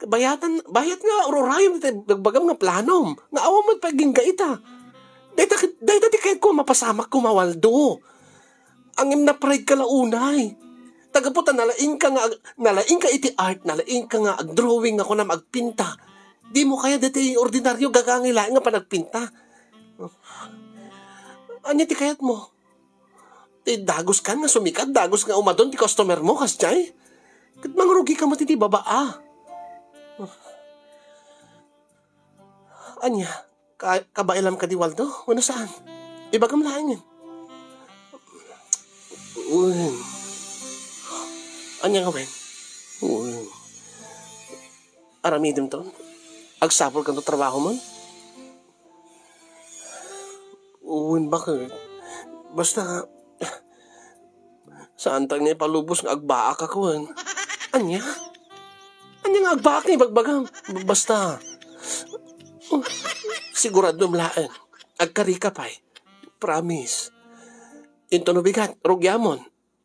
bayatan, bayat nga ururayom ti bagbagam nga planom, nga awan met pay agingga ita. Dayta, dayta ti kayatko a mapasamak koma, Waldo. Ngem napride ka la unay. Ta gapu ta nalaingka nga ag-, nalaingka iti art, nalaingka nga agdrawing, nga kunam agpinta. Dimo kayat daytoy ordinaryo, gagangay laeng nga panagpinta. Ania ti kayatmo? Ti daguskan nga sumikat, dagus nga umadun ti customer mo, kasdiay? Ket mangrugika met iti baba, a. Ania? Ka-, kabaelam kadi Waldo? Wenno saan? Ibagam laengen. Wen. Ania ngamin? Wen. Aramidem ton? Agsapul kanto trabahom? Wen, baket? Basta, saanta nga ipalubos nga agbaakak, wen. Ania? Ania nga agbaak nga ibagbagam? B-, basta, siguraduem laeng. Agkarika pay. Promise. Intono bigat, rugiamon.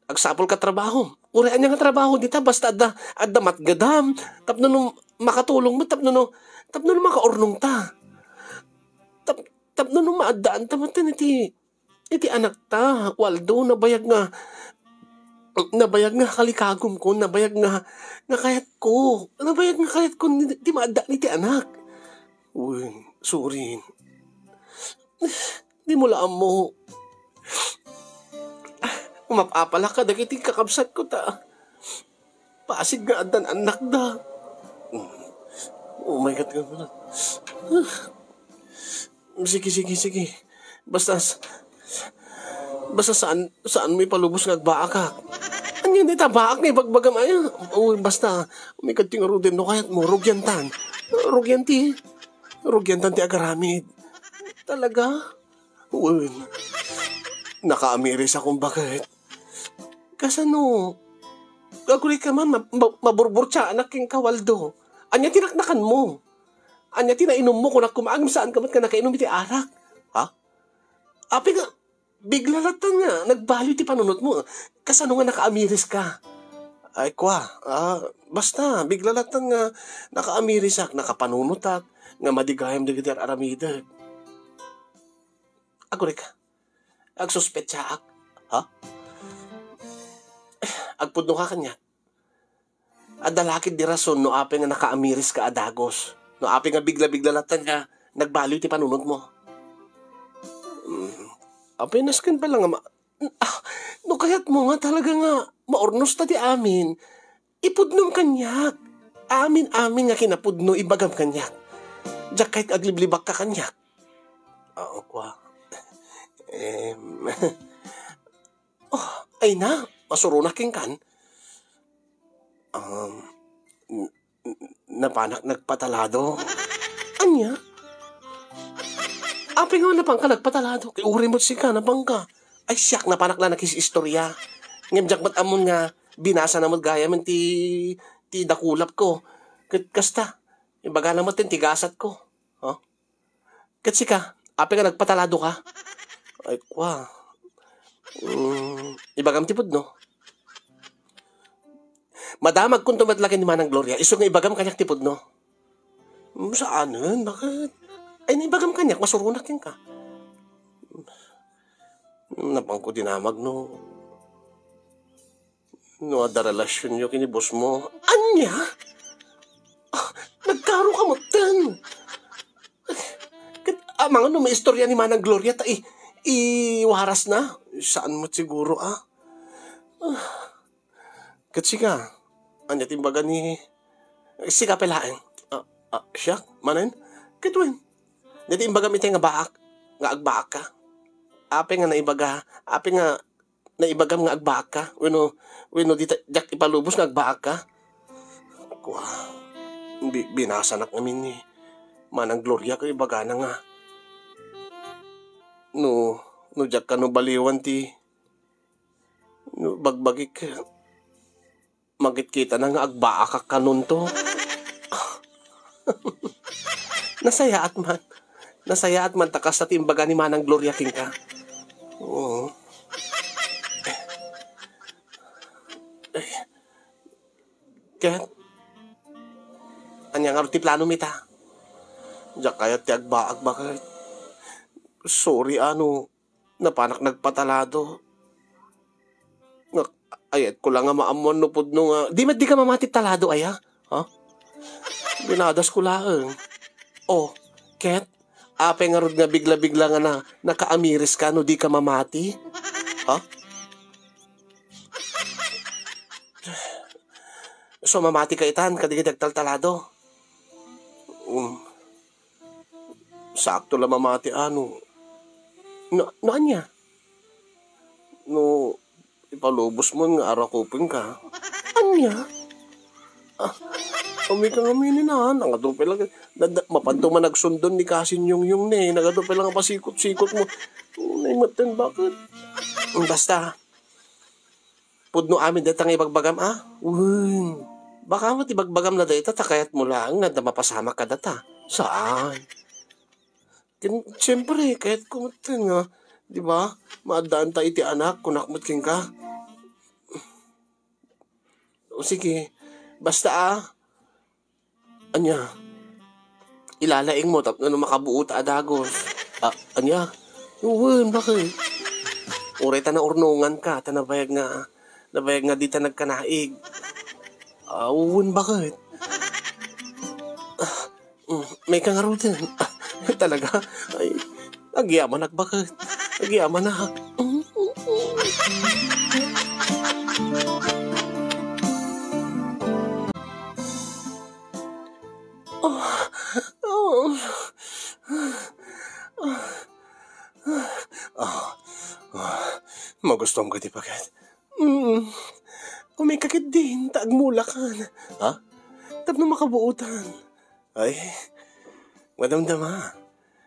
Agsapulka trabahom. Uray ania nga trabaho dita, basta adda, adda matgedam. Tapno no makatulong met, tapno no, tapno no makaurnongta. Tap-, tapno no maaddaanta met iti, iti anakta, Waldo, nabayag nga, nabayag nga kalikagumko, nabayag nga, nga kayatko. Nabayag nga kayatko ni, ti maadda ni ti anak. Uy, sorry. Dimo la ammo. Mapapalaka dagiti kakabsatko ta. Pasig nga addan annakda. Oh my God, nga pala. Sige, sige, sige. Basta, s-, basta saan, saanmo ipalubos nga agbaakak? Ania dita baak nga ibagbagam aya? Oh, basta, umikad ti ngaruden no kayatmo, rugiantan. Rugian ti, rugiantan ti agaramid. Talaga? Wen, nakaamiris akong baket. Kasano? Agurika man, ma-, ma-, maburburtiaanak kenka, Waldo. Ania ti naknakanmo? Ania ti nainummo? Kunak koma, ngem saanka met nga nakainom iti arak? Ha? Apay nga, bigla latta nga nagbaliw ti panunotmo. Kasano nga nakaamiriska? Ay, kua, ah, basta, bigla latta nga nakaamirisak, nakapanunotak, nga madi gayam dagiti ar-aramidek. Agurika, agsuspetsaak. Ha? Agpudnoka kaniak. Adda la ketdi rason no apay nga nakaamiriska a dagus. No apay nga bigla-bigla latta nga nagbaliw ti panunotmo. Mm. Apay nasken pala nga ma-, ah, no kayatmo nga talaga nga maurnosta ti amin, ipudnom kaniak. Amin-amin nga kinapudno, ibagam kaniak. Diak kayat nga agliblibakka kaniak. Ah, kua. Em, oh, ay na, masuronak kenkan. Um, n-, n-, napanak nagpatalado. Ania? Apay nga napanka nagpatalado? Kay uray met sika, napanka. Ay, siak, napanak la nakis-istorya. Ngem diak met ammon nga binasana met gayam ti, ti dakulapko. Ket kasta, ibagana met ti gasatko. Oh? Ket sika, apay nga nagpataladoka? Ay, kua. Mm, ibagam ti pudno. Madamagkonto met la ken ni Manang Gloria, isu nga ibagam kaniak ti pudno. Mm, saanen? Bakit? Ay, naibagam kaniak, masuronak kenka. Mm, napanko dinamag, no. No adda relasionyo ken ni boss mo. Ania? Ah, nagkaroka metten. Ket amangan no maistorya ni Manang Gloria ta i-, iwarasna. Saan met siguro, ah. Ah. Ket sika, ania ti imbaga ni, sika pay laeng? Ah, ah, siak, manen? Ket wen? Ania ti imbagam itay nga baak, nga agbaakka? Apay nga naibaga, apay nga naibagam nga agbaakka? Wenno, wenno dita, diak ipalubos nga agbaakka? Kua, bi-, binasanak ngamin ni Manang Gloria ket ibagana nga, no, no diak kano baliwan ti, no, bagbagik, makitkitana nga agbaakak kanonto. Nasayaat man. Nasayaat man ta kasta ti imbaga ni Manang Gloria kenka. Oo. Ket, ania ngarud ti planom ita? Diak kayat ti agbaak, baket? Sorry, ano, napanak nagpatalado. Nga, ayatko la nga maammuan no pudno nga, di met dika mamati talado, aya? Ha? Binadasko laeng. Oh, ket, Apay ngarud nga bigla-bigla nga na, nakaamiris ka no di ka mamati? Ha? So, mamati ka itan, kadi ka agtaltalado? Um, sakto la mamati, ano? No, no, ania? No, ipalubos mo nga arakupen ka. Ania? Ah, umi ka nga minin, ah. Nangadu pay lang. Nada-, mapanto man nagsundon ni Kasin Yungyung ne. Nangadu pay lang pasikot-sikot mo. Naimetten, bakit? Basta, pudno amin deta nga ibagbagam, ah. Wen. Baka mo ti ibagbagam na deta, ta kayat mo lang nga da mapasamak ka data. Saan? Ken, siyempre, kayat ko met nga, di ba? Maaddaan ta iti anak, kunak met kenka. O sige, basta, ah. Ania? Ilalaing mo tapno no makabuo ta a dagos. Ah, ania? Wen, bakit? Uray ta naurnongan ka, ta nabayag nga, nabayag nga di ta nagkanaig. Ah, wen, bakit? Ah, mm, may kangaruten. Ah, talaga? Ay, agyamanak, bakit? Agyamanak. Ah, ah, ah, ah, ah, magustuam kadi, bakit? Mm. Umi ka ketdin, ta agmulakan. Ha? Tapno makabuotan. Ay, madamdama.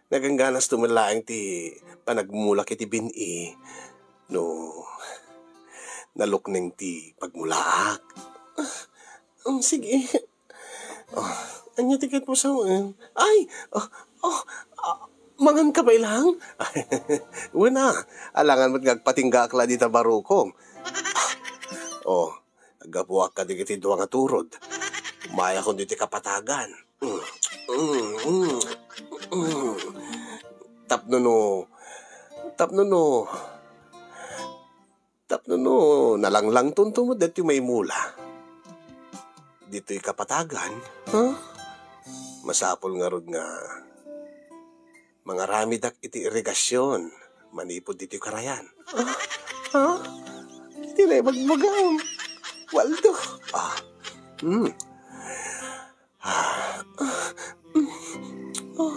Nagangganas to met laeng ti panagmulak iti bin-i no nalukneng ti pagmulaak. Ah, um, sige. Oh, ania ti ket mo sawen? Ay! Oh, oh, ah, mangan ka pay lang? Wen a, alangan met nga agpatinggaak la dita barukom. Ah, oh, aggapuak kadagiti dua nga turod. Umayakon ditoy kapatagan. Mm, mm, mm, mm. Tapno no, tapno no, Tapno no nalanglangtonto met daytoy maimula ditoy kapatagan, ha? Masapul ngarud nga mangaramidak iti irigasion manipud ditoy karayan. Ah, ha? Iti naibagbagam, Waldo. Ah, hmm. Ah. Ah. Ah. Ah.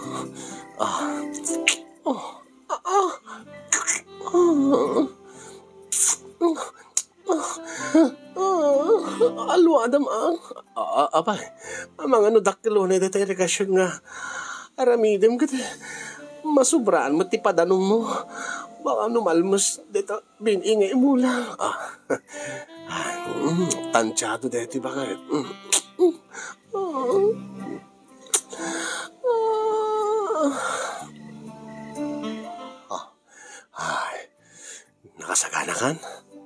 Ah. Ah. Ah. Alwadam, ah. Ah, apay, amangan no dakkel unay dayta irigasion nga aramidem ket masubraan met ti padanummo. Baka no malmes dayta bin-i nga imula. Ah. Ah, mm, tantiado daytoy, bakit? Mm. Mm. Ah. Ah. Ay, nakasaganakan?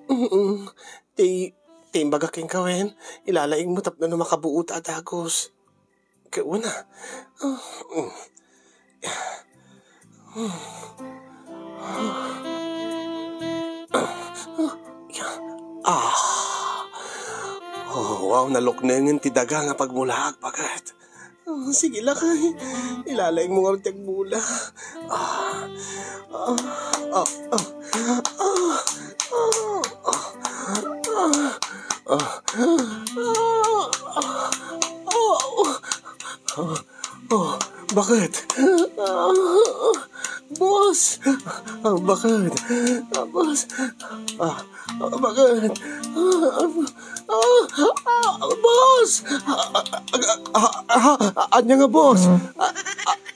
Mm-mm. Ti, ti imbagak kenka wen, ilalaing mo tapno no makabuo ta a dagos. Kauna. Ah, mm. Ah. Oh, wow, naluknengen ti daga nga pagmulaak, bakit? Oh, sige, lakay. Ilalaing mo nga ti agmula. Ah. Ah. Ah. Ah. Ah. Ah. Ah. Ah. Oh, bakit? Ah, boss! Ah, bakit? Ah, boss! Ah, ah, bakit? Ah, ah, ah, ah, boss! Ah, ah, ah, ah, ah, anya nga, boss? Ah, ah,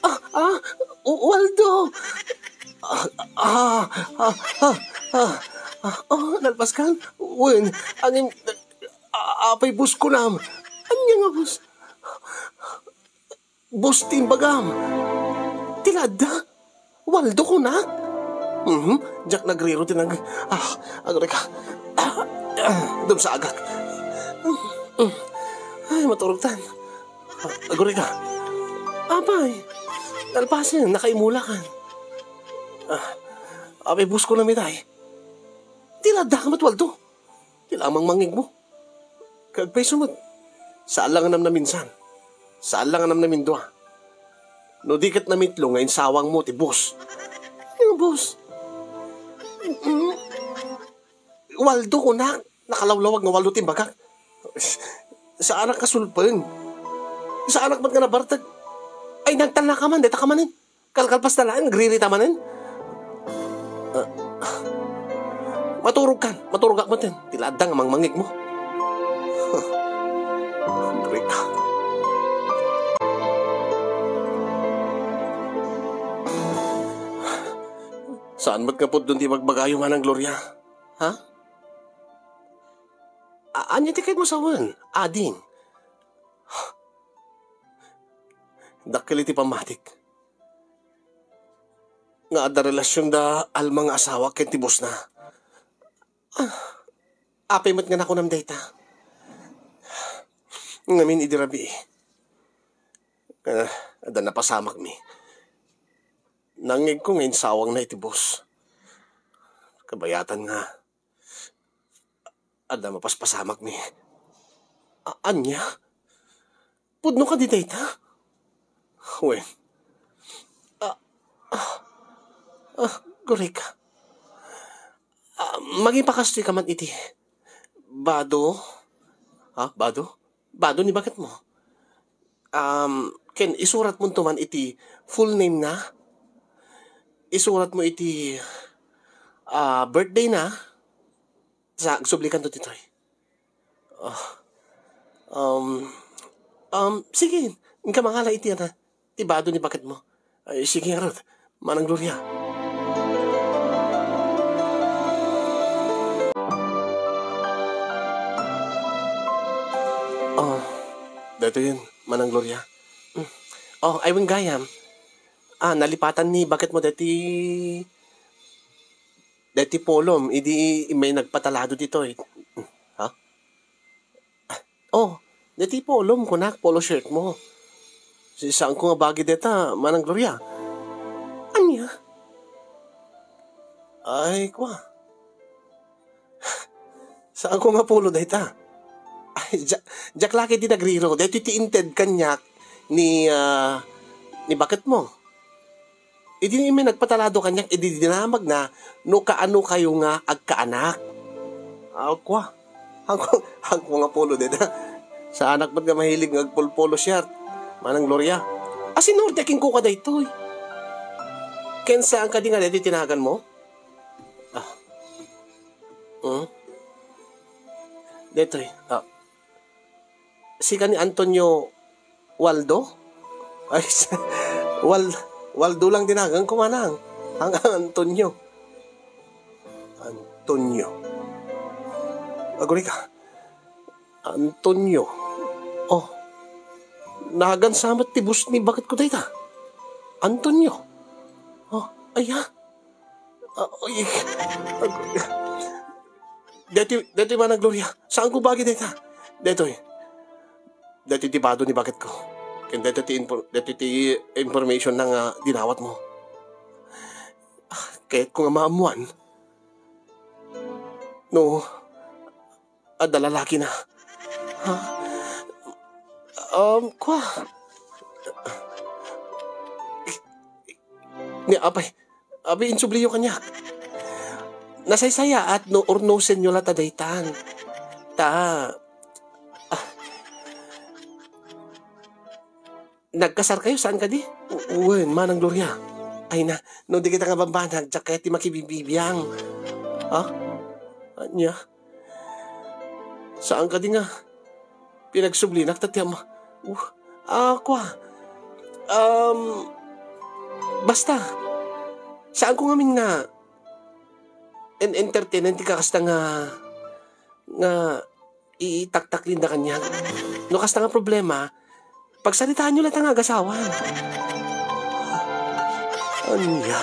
ah, ah, Waldo! Ah, ah, ah, ah, ah, ah, oh, nalpaskan? Wen, angin, ah, apay boss kunam? Anya nga, boss? Boss ti imbagam. Ti la adda? Waldo kunak? Mhm. Diak nagriro ti nag-, ah, aguray ka. Ah, ah, dumsagak. Mm, mm. Ay, maturogtan. Ah, aguray ka. Apay, nalpasen, nakaimulakan. Ah, apay, boss kunam itay? Ti la adda ka met, Waldo? Ti la mangmangngeg mo. Kag payso met, saan la nga namnaminsan. Saan la nga namnamindua. No di ket namitlo nga insawangmo ti boss. Nga boss? Mm. Waldo, kunak. Nakalawlawag nga Waldo ti imbagak. Saanak nga sulpen. Saanak met nga nabartek. Ay, nagtalna ka man, deta ka manen. Kalkalpas na laeng, agririta manen. Ah, maturog kan, maturog ak maten. Ti la adda nga mangmangngegmo. Huh. Rika. Saan met nga pudno ti ibagbagayo, Manang Gloria? Ha? A-, ania ti kayatmo sawen, ading? Dakkel iti pammatik nga adda relasion da Alma nga asawa ken ti boss na. Ah, apay met nga nakunam dayta? Ngamin idi rabii, ah, adda napasamakmi. Nangngegko nga insawangna iti boss. Kabayatan nga adda mapaspasamakmi. A-, ania? Pudno kadi dayta? Wen. Ah, ah, ah, Gorika. Ah, mangipakastoy ka man iti bado. Ha? Bado? Bado ni baketmo. Um, ken isuratmonto man iti full name na. Isuratmo iti, ah, birthday na. Sa, agsublikanto ditoy. Ah, um, um, sige, inka mangala iti, ano, ti bado ni baketmo. Ay, sige ngarud, Manang Gloria. Oh, daytoyen, Manang Gloria. Mm. Oh, ay, wen gayam. Ah, nalipatan ni baketmo daytoy, daytoy polom, idi immay nagpatalado ditoy. Ha? Oh, daytoy polom, kunak, polo shirt mo. Si-, saanko nga bagi dayta, Manang Gloria. Ania? Ay, kua. Saanko nga polo dayta? Ay, ja-, diak la ket ti nagriro. Daytoy ti inted kaniak ni, ah, ni baketmo. Idi immay nagpatalado kaniak, idi dinamagna no kaano kayo nga agkaanak. Ah, kua. Haanko, haanko nga polo dayta. Saanak met nga mahilig nga agpolpolo shirt, Manang Gloria. Asinurti a kenkuka daytoy. Ken saan kadi nga daytoy ti naganmo? Ah. Hmm? Daytoy. Ah. Sika ni Antonio Waldo? Ay, Wal-, Waldo lang ti naganko, manang. Ang Antonio. Antonio. Agurika. Antonio. Oh. Nagan sa met ti boss ni baketko dayta. Antonio. Oh, aya. Ah, ay, ag-, deti, deti, Manang Gloria. Saanko bagi dayta? Detoy. Deti ti bado ni baketko. Ken deti ti infor-, deti ti information na nga dinawatmo. Ah, kayatko nga maammuan no adda lalakina. Ha? Um, kua. Ni apay, abi, insubliyo kaniak. Nasaysayaat no urnosenyo la ta daytan. Ta, ah, nagkasarkayo, saan kadi? Wen, Manang Gloria. Ay na, no di kita nga bambanag, diak kayat ti makibibibiang. Ha? Ania? Saan kadi nga pinagsublinak ta ti ama? Uh, ah, kua. Um, basta, saanko ngamin nga en-, entertainen ti kakasta nga, nga itaktaklinda kaniak. No kasta nga problema, pagsaritaanyo latta nga agasawa. Ania?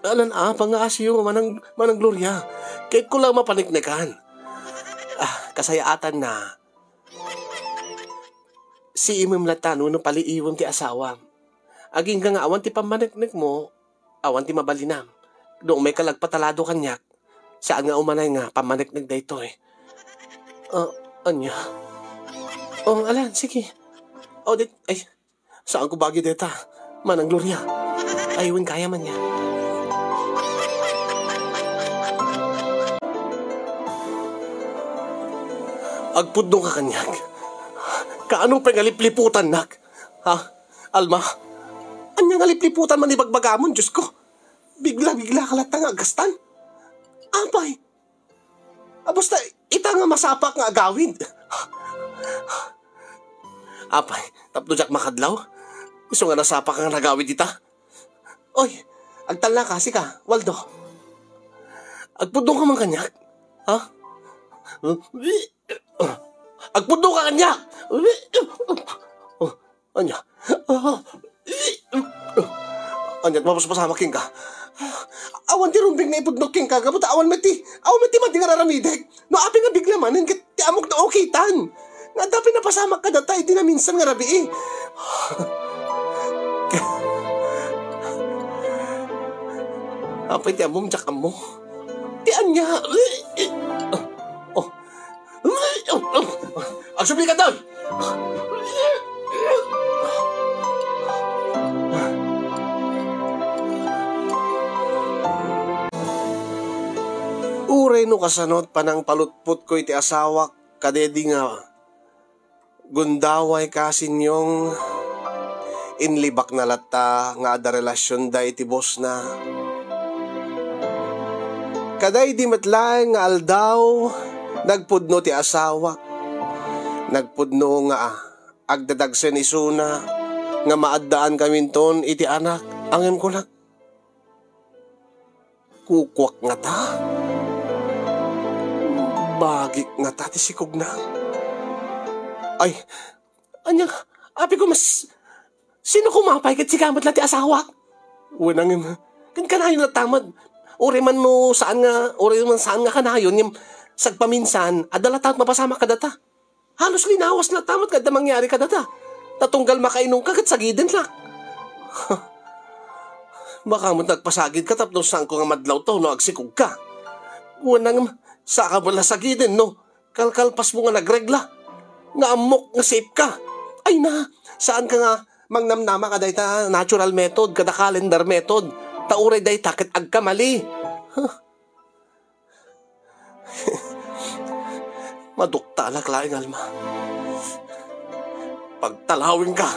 Alan apa nga asiyo nga Manang, Manang Gloria? Kayatko la mapaneknekan. Ah, kasayaatan na. Siimem latta no, no paliiwem ti asawam. Agingga nga awan ti pammaneknekmo, awan ti mabalinam. No umay ka la agpatalado kaniak, saan nga umanay nga pammaneknek daytoy. Ah, ania? Oh, alan, sige. Oh, dit-, ay, Saanko bagi deta, Manang Gloria. Ay, wen kaya man ya. Agpudno ka kaniak. Kaano pay nga lipliputannak? Ha? Alma? Ania nga lipliputan man ibagbagamon, Diosko? Bigla-bigla ka latta nga agkastan? Apay? A, basta ita nga masapak nga agawid. Apay, tapno diak makadlaw? Isu nga nasapak nga nagawid ita? Oy, agtalna ka, sika, Waldo. Agpudno ka man kaniak? Ha? Agpudno ka kaniak? Ania? Ania, mapaspasamak kenka? Awan ti rumbeng nga ipudno kenka, gapu ta awan met ti, awan met ti madi nga raramidek. No apay nga bigla manen ket ti ammok no ukitan. Nga adda pay napasamak kadata idi naminsan nga rabii. Apay ti ammom, diak ammo. Ti ania? Oh. Agsubli ka, Don! Uray no kasano't panangpalutpotko iti asawak, kadaydi nga gundaway, Kasinyong, inlibakna latta nga adda relasionda iti bossna. Kadaydi met laeng nga aldaw, nagpudno ti asawak. Nagpudno nga agdadagsen isuna nga maaddaankaminton iti anak. Ngem kunak, kukuak ngata? Bagik ngata ti sikogna? Ay, ania, apay ko, mas, sino koma pay ket sika met la ti asawak? Wen, ngem, ken kanayon latta met. Uray man no saan nga, uray man saan nga kanayon, ngem sagpaminsan, adda latta met mapasamak kadata. Halos linawas latta met nga adda mangyari kadata. Ta tunggal makainumka ket sagiden la. Baka met nagpasagidka tapno saanko nga madlawto no agsikogka. Wen, ngem, saanka met la sagiden no kalkalpasmo nga nagregla, nga ammok nga safe ka. Ay na, saanka nga mangnamnama kadayta natural method, kada calendar method. Ta uray dayta ket agkamali. Huh. Maduktalak laeng, Alma. Pagtalawingka.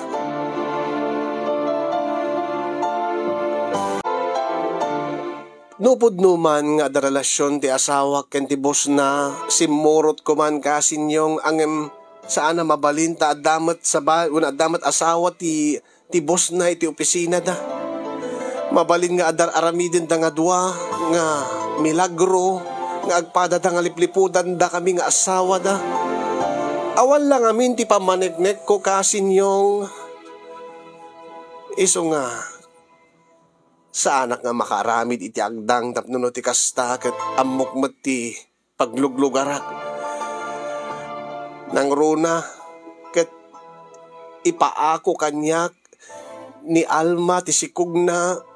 No pudno man nga adda relasion ti asawak ken ti bossna, simmurotko man, Kasinyong, ngem saan a mabalin ta adda met saba-, wenno adda met asawa ti, ti bossna iti opisinada. Mabalin nga adda ar-aramidenda nga dua nga milagro nga agpadada nga liplipudandakami nga asawada. Awan la ngamin ti pammaneknekko, Kasinyong. Isu nga, saanak nga makaaramid iti agdang tapno no ti kasta ket ammok met ti pagluglugarak. Nangruna ket ipaako kaniak ni Alma ti sikogna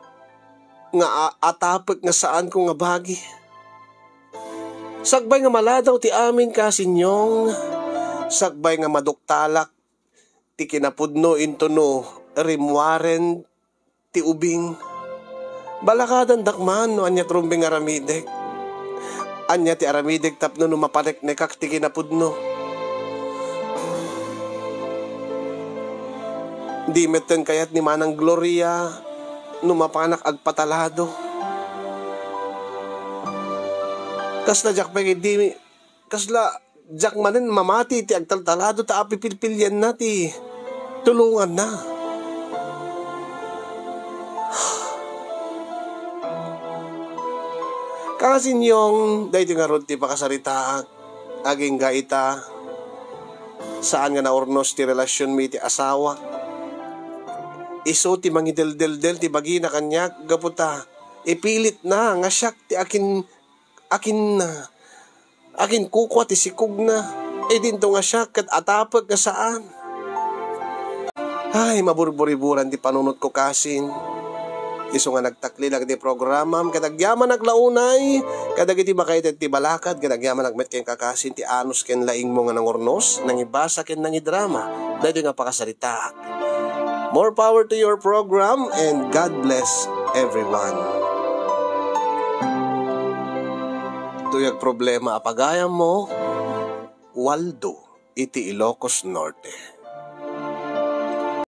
nga a-, atapek nga saanko nga bagi. Sakbay nga maladaw ti amin, Kasinyong, sakbay nga maduktalak ti kinapudno intono rimmuaren ti ubing. Balakadandak man no ania ti rumbeng nga aramidek. Ania ti aramidek tapno no mapaneknekak ti kinapudno? Di metten kayat ni Manang Gloria no mapanak agpatalado. Kasla diak pay di, kasla diak manen mamati ti agtaltalado ta apipilpilianna ti tulonganna. Kasinyong, daytoy ngarud ti pakasaritaak. Agingga ita, saan nga naurnos ti relasionmi iti asawa. Isu ti mangideldeldel ti bagina kaniak gapu ta ipilitna nga siak ti akin, akin, akinkukua ti sikogna. Idinto nga siak ket atapek nga saan. Ay, maburburiburan ti panunotko, Kasin. Isu nga nagtaklilan iti programam, ket agyamanak la unay kadagiti makaited ti balakad, ket agyamanak met kenka, Kasin, ti anus ken laingmo nga nangurnos, nangibasa ken nangidrama daytoy nga pakasaritaak. More power to your program and God bless everyone. Ditoy agproblema a pagayammo, Waldo iti Ilocos Norte.